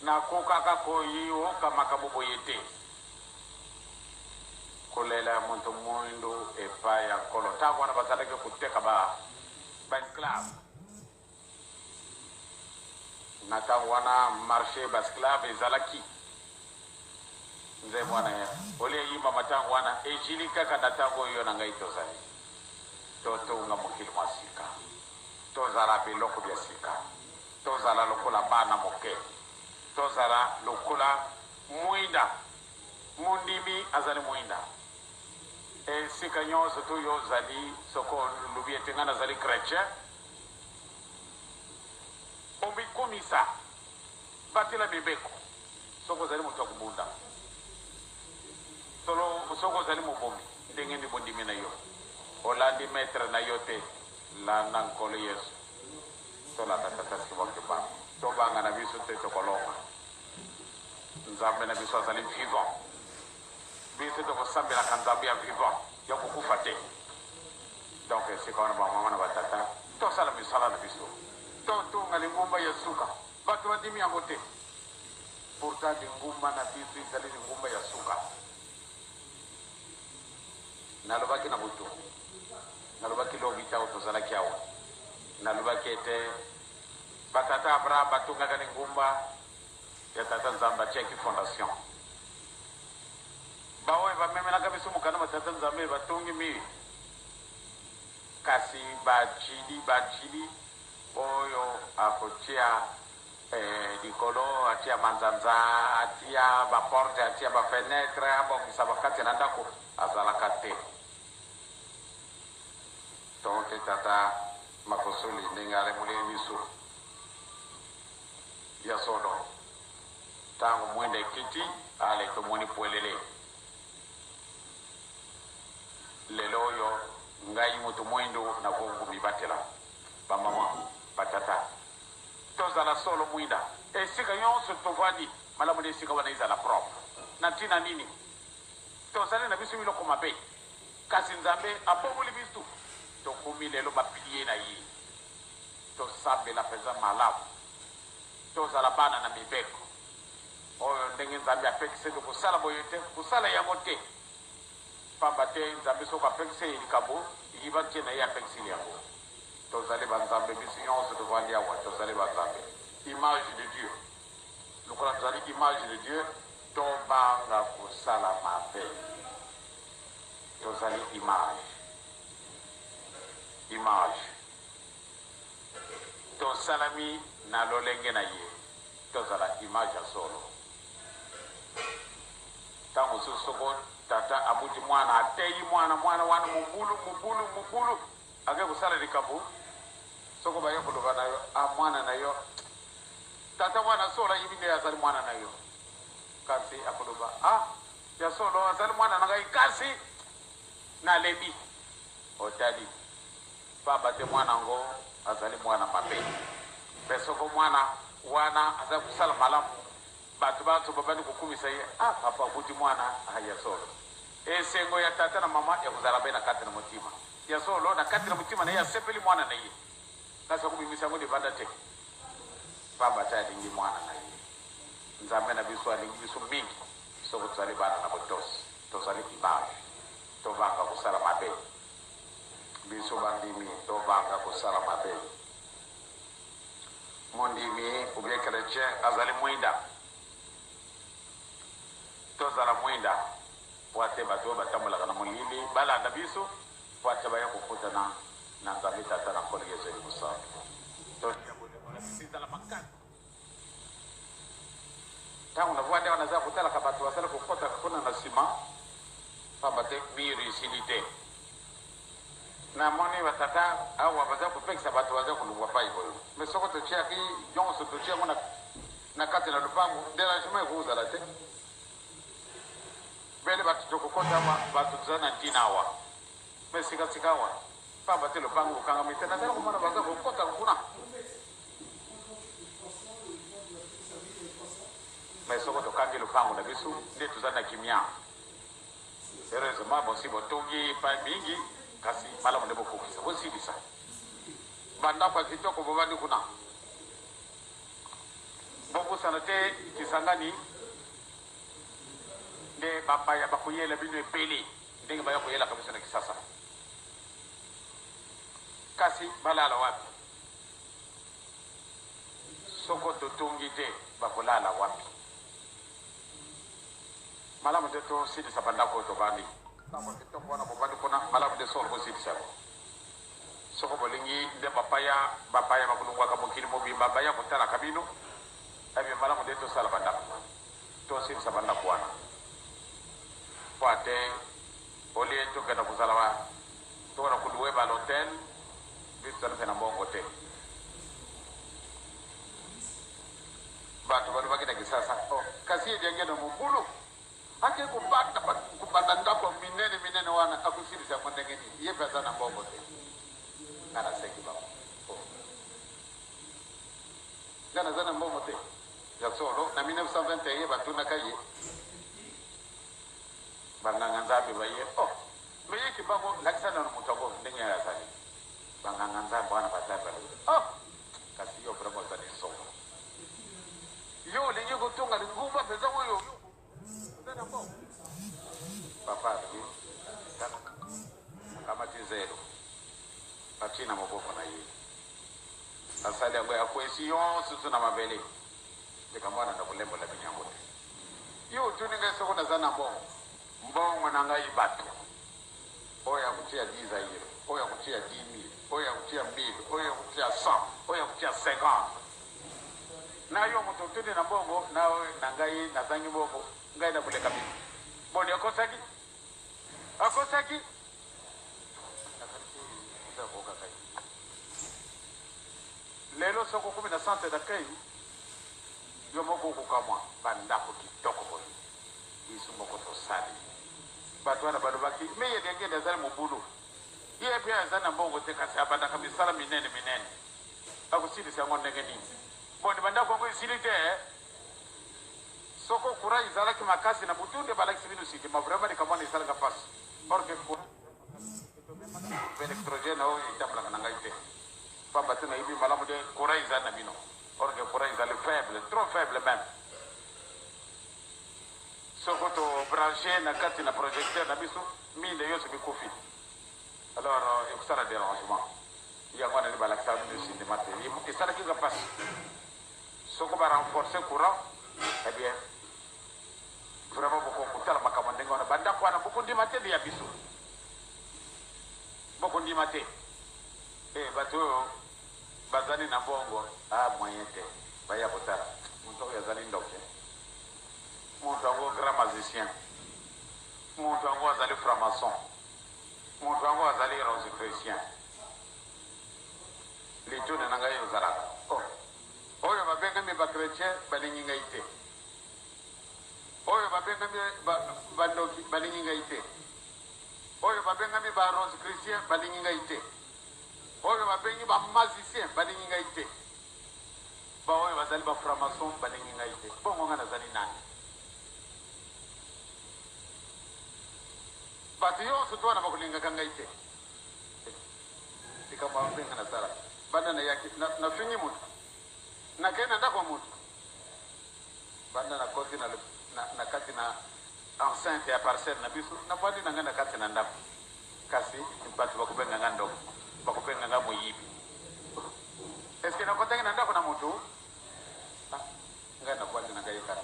Nakokaka koyoka makambo boye te. Kolela ya moto moindo epai ya Nkolo. Ntango wana bazalaki koteka ba, ba esclave. Na ntango wana marche ba esclave ezalaki. Nzembo wana ya olie eyimbama ntango wana ejili kaka na ntango oyo yo na ngai tozali. Totonga mokili mwa sika. Tozala biloko bya sika. Tozala lokola bana moke. Tozala lokola mwinda. Mondimi azali mwinda. Esika nyonso to yo ozali, soko olobi ete ngai nazali chretien, omikumisa, batela mibeko. Soko ozali moto ya kobunda, solo, soko ozali mobomi, ndenge nini bondimi na yo? Olandi maitre na yo te. Landa Nkolo Yesu. Tolanda Tata Simon Kimbangu. Tobanga na biso te, tokolonga. Nzambe na biso azali vivant. Biso tokosambelaka Nzambe ya vivant, ya kokufa te. Donc esika wana ba mama na ba tata, tosala misala na biso. Totonga lingomba ya suka. Bato bandimi yango te. Pourtant lingomba na biso ezali lingomba ya suka. Nalobaki na butu, nalobaki lobi ntango tozalaki awa, nalobaki ete batata Abraham batongaka lingomba ya Tata Nzambe, atiaki fondation. Baoyo bamemelaka biso mokanda ma Tata Nzambe batongi mur, kasi bajili bajili oyo akotia eh, likolo, atia manzanza, atia baporte, atia bafenetre, abongisa bakati na ndako, azalaka te. Toke tata Makosoli ndenge alemoli biso ya solo, ntango mwinda ekiti ale tomoni pwelele. Lelo oyo ngai moto mwindu nakoki komibatela. Bamama, batata, tozala solo mwinda. Esika nyonso tovandi, malamu nde esika wana ezala propre. Na ntina nini? Tozali na biso biloko mabe, kasi Nzambe abongoli biso, tokomi lelo ba piliers na ye. Tosambela mpenza malamu, tozala bana na mibeko oyo ndenge Nzambe apekiseli kosala boye te, kosala yango te. Pamba te Nzambe soko apekiseli likambo, yiba ntina ye apekiseli yango. Tozali ba Nzambe, biso nyonso tovandi awa tozali ba Nzambe. Image de Dieu. Lokola tozali image de Dieu, tobanga kosala mabe. Tozali image. Image. Tosalami na lolenge na ye. Tozala image ya solo. Ntango mosusu soko tata abuti mwana, ateyi mwana, mwana wana mobulu, mobulu, mobulu, ake kosala likambo, soko baye koloba na yo, ah, mwana na yo, tata wana solo ayebi nde azali mwana na yo. Kasi akoloba, ah, ya solo azali mwana na ngai, kasi nalebi. Otali, pamba te mwana yango azali mwana mabe. Mpe soko mwana wana azali kosala malamu, bato banso babandi kokumisa ye, ah, papa abuti mwana, ah, ya solo. Esengo ya tata na mama ya kozala be na kati na motima. Ya solo, na kati na motima na ye asepeli mwana na ye, kasi akobimisa yango libanda te, pamba te alingi mwana na ye. Nzambe na biso alingi biso mingi soko tozali bana na botosi, tozali image, tobanga kosala mabe. Biso bandimi tobanga kosala mabe. Mondimi ou bien chretien azali mwinda, tozala mwinda po ate bato oyo batambolaka na molili balanda biso, po ate baya kokutana na Nzambe Tata na Nkolo Yesu Elimo Santu. Totia bolingo na biso ezala makasi. Ntango navandi awa naza kotalaka bato bazali kokotaka kuna na nsima, pamba te mur esili te. Namoni batata awa baza kopekisa bato baza kolongwa pai boye, me soko totiaki nyonso totie yango na kati na lopango, derangement ekozala te. Bele bato tokokota awa, bato toza na ntina awa, me sikasika awa pamba te lopango kokangami te. Nazali komona baza kokota kuna, me soko tokangi lopango na biso nde toza na kimia. Heureusement bosi botongi epai mingi, kasi malamu nde bokokisa bosilisa bandako ya kitoko bobandi kuna. Bobosana te Kisangani nde bapaya bakoyela bino ebele ndenge baya koyelaka biso na Kisasa. Kasi balala wapi? Soko totongi te bakolala wapi? Malamu te tosilisa bandako oyo tobandi. Ndako ya kitoko wana bobandi kuna, malamu nde solo bosilisa yango. Soko bolingi nde bapaya, bapaya bakolongwaka mokili mobimba baya kotalaka bino, eh malamu nde tosala bandako, tosilisa bandako wana. Mpo ate olie tokenda kozala ba tokenda koluwe ba l'hotel, biso tozali mpe na mbongo te. Bato balobaki na Kisasa, oh, kasi ye Diangienda mobulu ake kobanda kobanda ndako ya minene minene wana, akosilisa yango ndenge nini? Ye mpe aza na mbongo te. Nga naseki bango, oh, nga naza na mbongo te. Ya solo, na 1921 batunaka ye banganga Nzambe baye, oh, me ye Kimbangu, lakisa nano moto yango ndenge ye azali. Banganga Nzambe wana batali, balobi, oh, kasi yo vraiment ozali somo. Yo olingi kotonga lingomba mpenza oyo yo oza na mbongo? Papa alobi, tala, akamati zelo atie na maboko na ye, asali yango akwesi yonso na mabele. Likambo wana nakolembola bino yango te. Yo otuni ngai soko naza na mbongo? Mbongo na ngai bato oyo akotia 10 zaire, oyo akotia 10 000, oyo akotia 1000, oyo akotia 100, oyo akotia 50. Na yo moto otuni na mbongo na, na ngai nazangi mbongo, ngai nakoleka bino. Boni akosaki? Akosaki? Nakanisi oza koyoka ngai. Lelo soki okomi na centre d'accueil, yo moko okokamwa bandako kitoko boye. Biso moko tosali. Bato wana balobaki, me ye Diangienda azali mobulu. Ye mpe aza na mbongo te, kasi abandaka misala minene minene. Akosilisa yango ndenge nini? Boni bandako yango esili te eh? Soko courant ezalaki makasi na butu nde balakisi bino sitima, vraiment likambo wana esalaka mpasi. Or que courant groupe électrogène oyo etambolaka na ngai te, pamba te nayebi malamu te courant ezali na bino. Or que courant ezali faible, trop faible même. Soko to branche na kati na projecteur na biso, minda nyonso mikufi. Alors ekosala dérangement. Yango wana nde balakisaka bino cinéma te. Esalaki nga mpasi. Soko ba renforcer courant, eh bien vraiment bokokotala makambo ndenge wana. Bandako wana bokondima te nde ya biso. Bokondima te. Eh, bato oyo bazali na mbongo, ah moyen te. Baya kotala. Moto oyo azali ndoki. Moto yango grand magicien. Moto yango azali franc-maçon. Moto yango azali rosicrucien. Lituna na ngai ezalaka, oh, oyo babengami ba chretien balingi ngai te, oyo babengami bandoki balingi ngai te, oyo babengami ba rosicrucien balingi ngai te, oyo babengi ba magicien balingi ngai te, baoyo bazali ba franc-maçon balingi ngai te, bongo ngai nazali nani? Bato nyonso to wana bakolingaka ngai te. Likambo ya mabe ngai nasala banda nayaki, nafingi moto, nakei na ndako ya moto, banda nakoti na, na, na kati na enceinte ya parcelle na biso, navandi na ngai na kati na ndako, kasi bato bakobenga ngai ndoki, bakobenga ngai moyibi. Eske nakotaki na ndako na moto? Ah, ngai navandi na ngai kaka,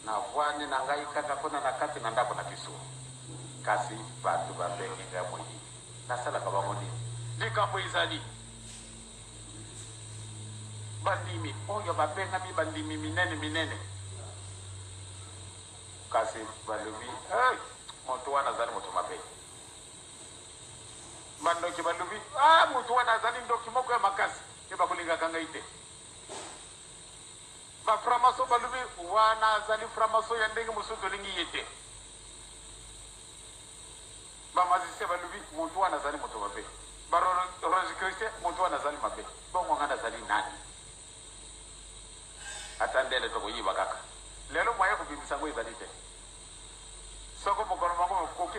navandi na ngai kaka kuna na kati na ndako na biso, kasi bato babengi ngai moyibi. Nasalaka bango nini? Likambo ezali bandimi oyo babengami bandimi minene minene, kasi balobi hey, moto wana azali moto mabe. Bandoki balobi ah, moto wana azali ndoki moko ya makasi, mpe bakolingaka ngai te. Ba franc-maçon balobi wana azali franc-maçon ya ndenge mosusu, tolingi ye te. Ba magicien balobi moto wana azali moto mabe. Ba rosicrucien moto wana azali mabe. Bongo ngai nazali nani? Ata ndele tokoyiba kaka. Lelo moyen kobimisa yango ezali te. Soko mokolo moko mokoki,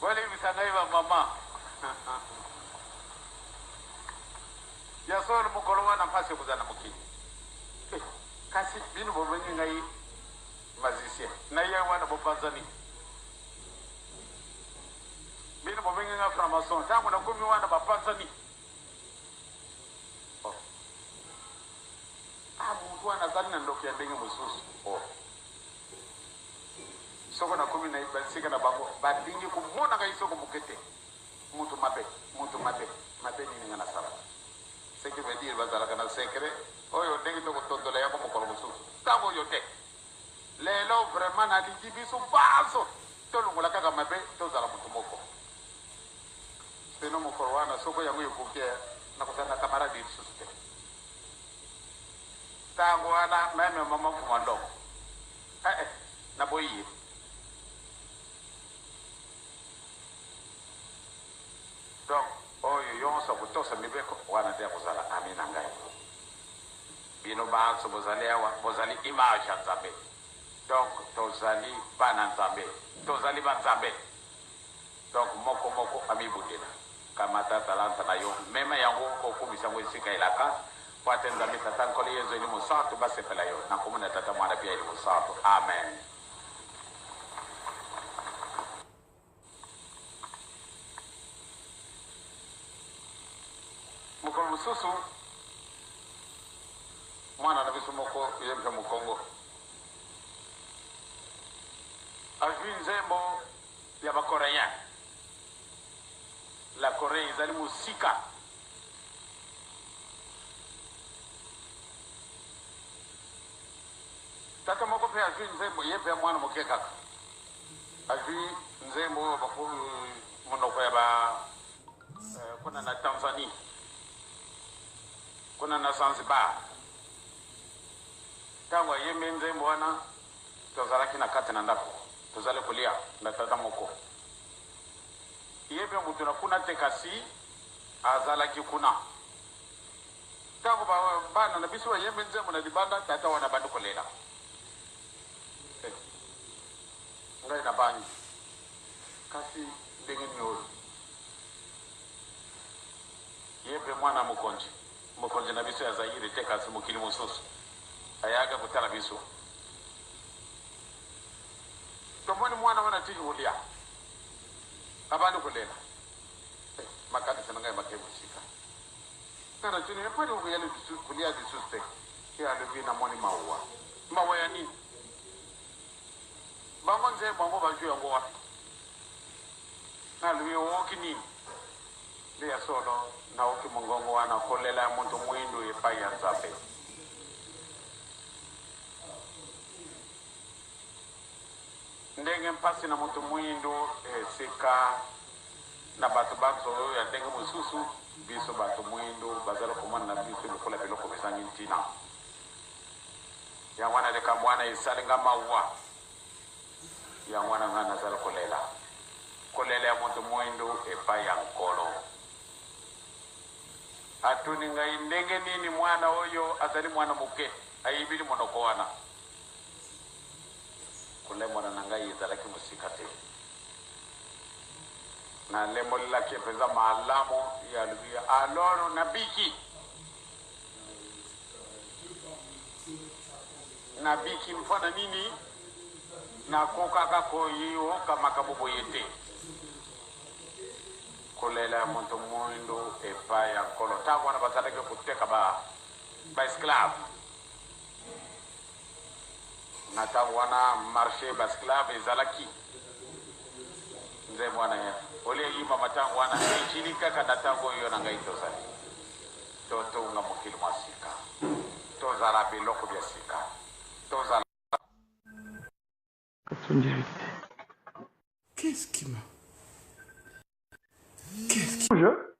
bolibisa ngai ba mama. Ya solo mokolo wana mpasi ekozala na mokili. Eh, kasi bino bobengi ngai magicien, na ye wana bopanzani. Bino bobengi ngai franc-maçon, ntango nakomi wana bapanzani. Oh. Ah, moto wana azali na ndoki ya ndenge mosusu. Oh. Soko nakomi na basika na bango, balingi komona ngai soko moke te. Mutu mabe, mutu mabe, mabe nini nga nasalaka? Ce qui veut dire bazalaka na secret oyo ndenge tokotondola yango mokolo mosusu. Ntango oyo te. Lelo vraiment nalingi biso banso tolongola kaka mabe, tozala motu moko. Sino mokolo wana soko yango ekoki, nakozala na camarade lisusu te. Ntango wana meme mama Mfuma Ndongo, eh, eh, naboyi ye. Donc oyo yonso akotosa mibeko wana nde akozala ami na ngai. Bino banso bozali awa bozali image ya Nzambe. Donc tozali bana Nzambe, tozali ba Nzambe. Donc moko moko amibundela. Kamata talanta na yo, mema yango okumisa yango esika elaka, po ate Nzambe Tata Nkolo Yezu Elimo Santu basepela yo. Na nkombo na Tata Mwana pia Elimo Santu. Amen. Mokolo mosusu mwana na biso moko ye mpe mokongo azwi nzembo ya bacoréen. La Corée ezali mosika. Tata moko mpe azwi nzembo, ye mpe mwana moke kaka azwi nzembo oyo monoko ya ba kuna na Tanzanie, kuna na Zanzibar. Ntango ayembi nzembo wana, tozalaki na kati na ndako, tozali kolia na tata moko. Ye mpe moto na kuna te, kasi azalaki kuna. Ntango bana na biso bayembi nzembo na libanda, tata wana abandi kolela. Eh, ngai nabangi. Kasi ndenge nini oyo? Ye mpe mwana mokonzi, mokonzi na biso ya Zaire te, kasi mokili mosusu, ayaka kotala biso. Tomoni mwana wana atiki kolia, abandi kolela. Eh, makanisi na ngai makei mosika. Nga natuni ye, mpo nini okoya lisusu kolia lisusu te? Ye alobi, namoni mawa. Mawa ya nini? Bango nzembo yango bazwi yango wapi? Nalobi, oyoki nini? Nde ya solo, naoki mongongo wana, kolela ya moto moindo epai ya Nzambe. Ndenge mpasi na moto moindo esika na bato banso oyo ya ndenge mosusu, biso bato moindo bazali komona na biso lokola biloko bizangi ntina. Yango wana likambo wana esali nga mawa. Yango wana ngai nazali kolela, kolela ya moto moindo epai ya Nkolo. Atuni ngai ndenge nini mwana oyo azali mwana moke ayebili monoko wana. Kolembola na ngai ezalaki mosika te. Nalembolelaki ye mpenza malamu, ye alobi, Alors nabiki. Nabiki mpo na nini? Nakokaka koyoka makambo boye te. Kolela ya moto moindo epai ya Nkolo. Ntango wana bazalaki koteka ba, ba esclave. Na ntango wana marche ba esclave ezalaki. Nzembo wana ya olie eyibama ntango wana ejili kaka na ntango oyo na ngai tozali. Totonga mokili mwa sika. Tozala biloko bya sika. Tozala. 98. Qu'est-ce qui m'a. Qu'est-ce qui. Rouge.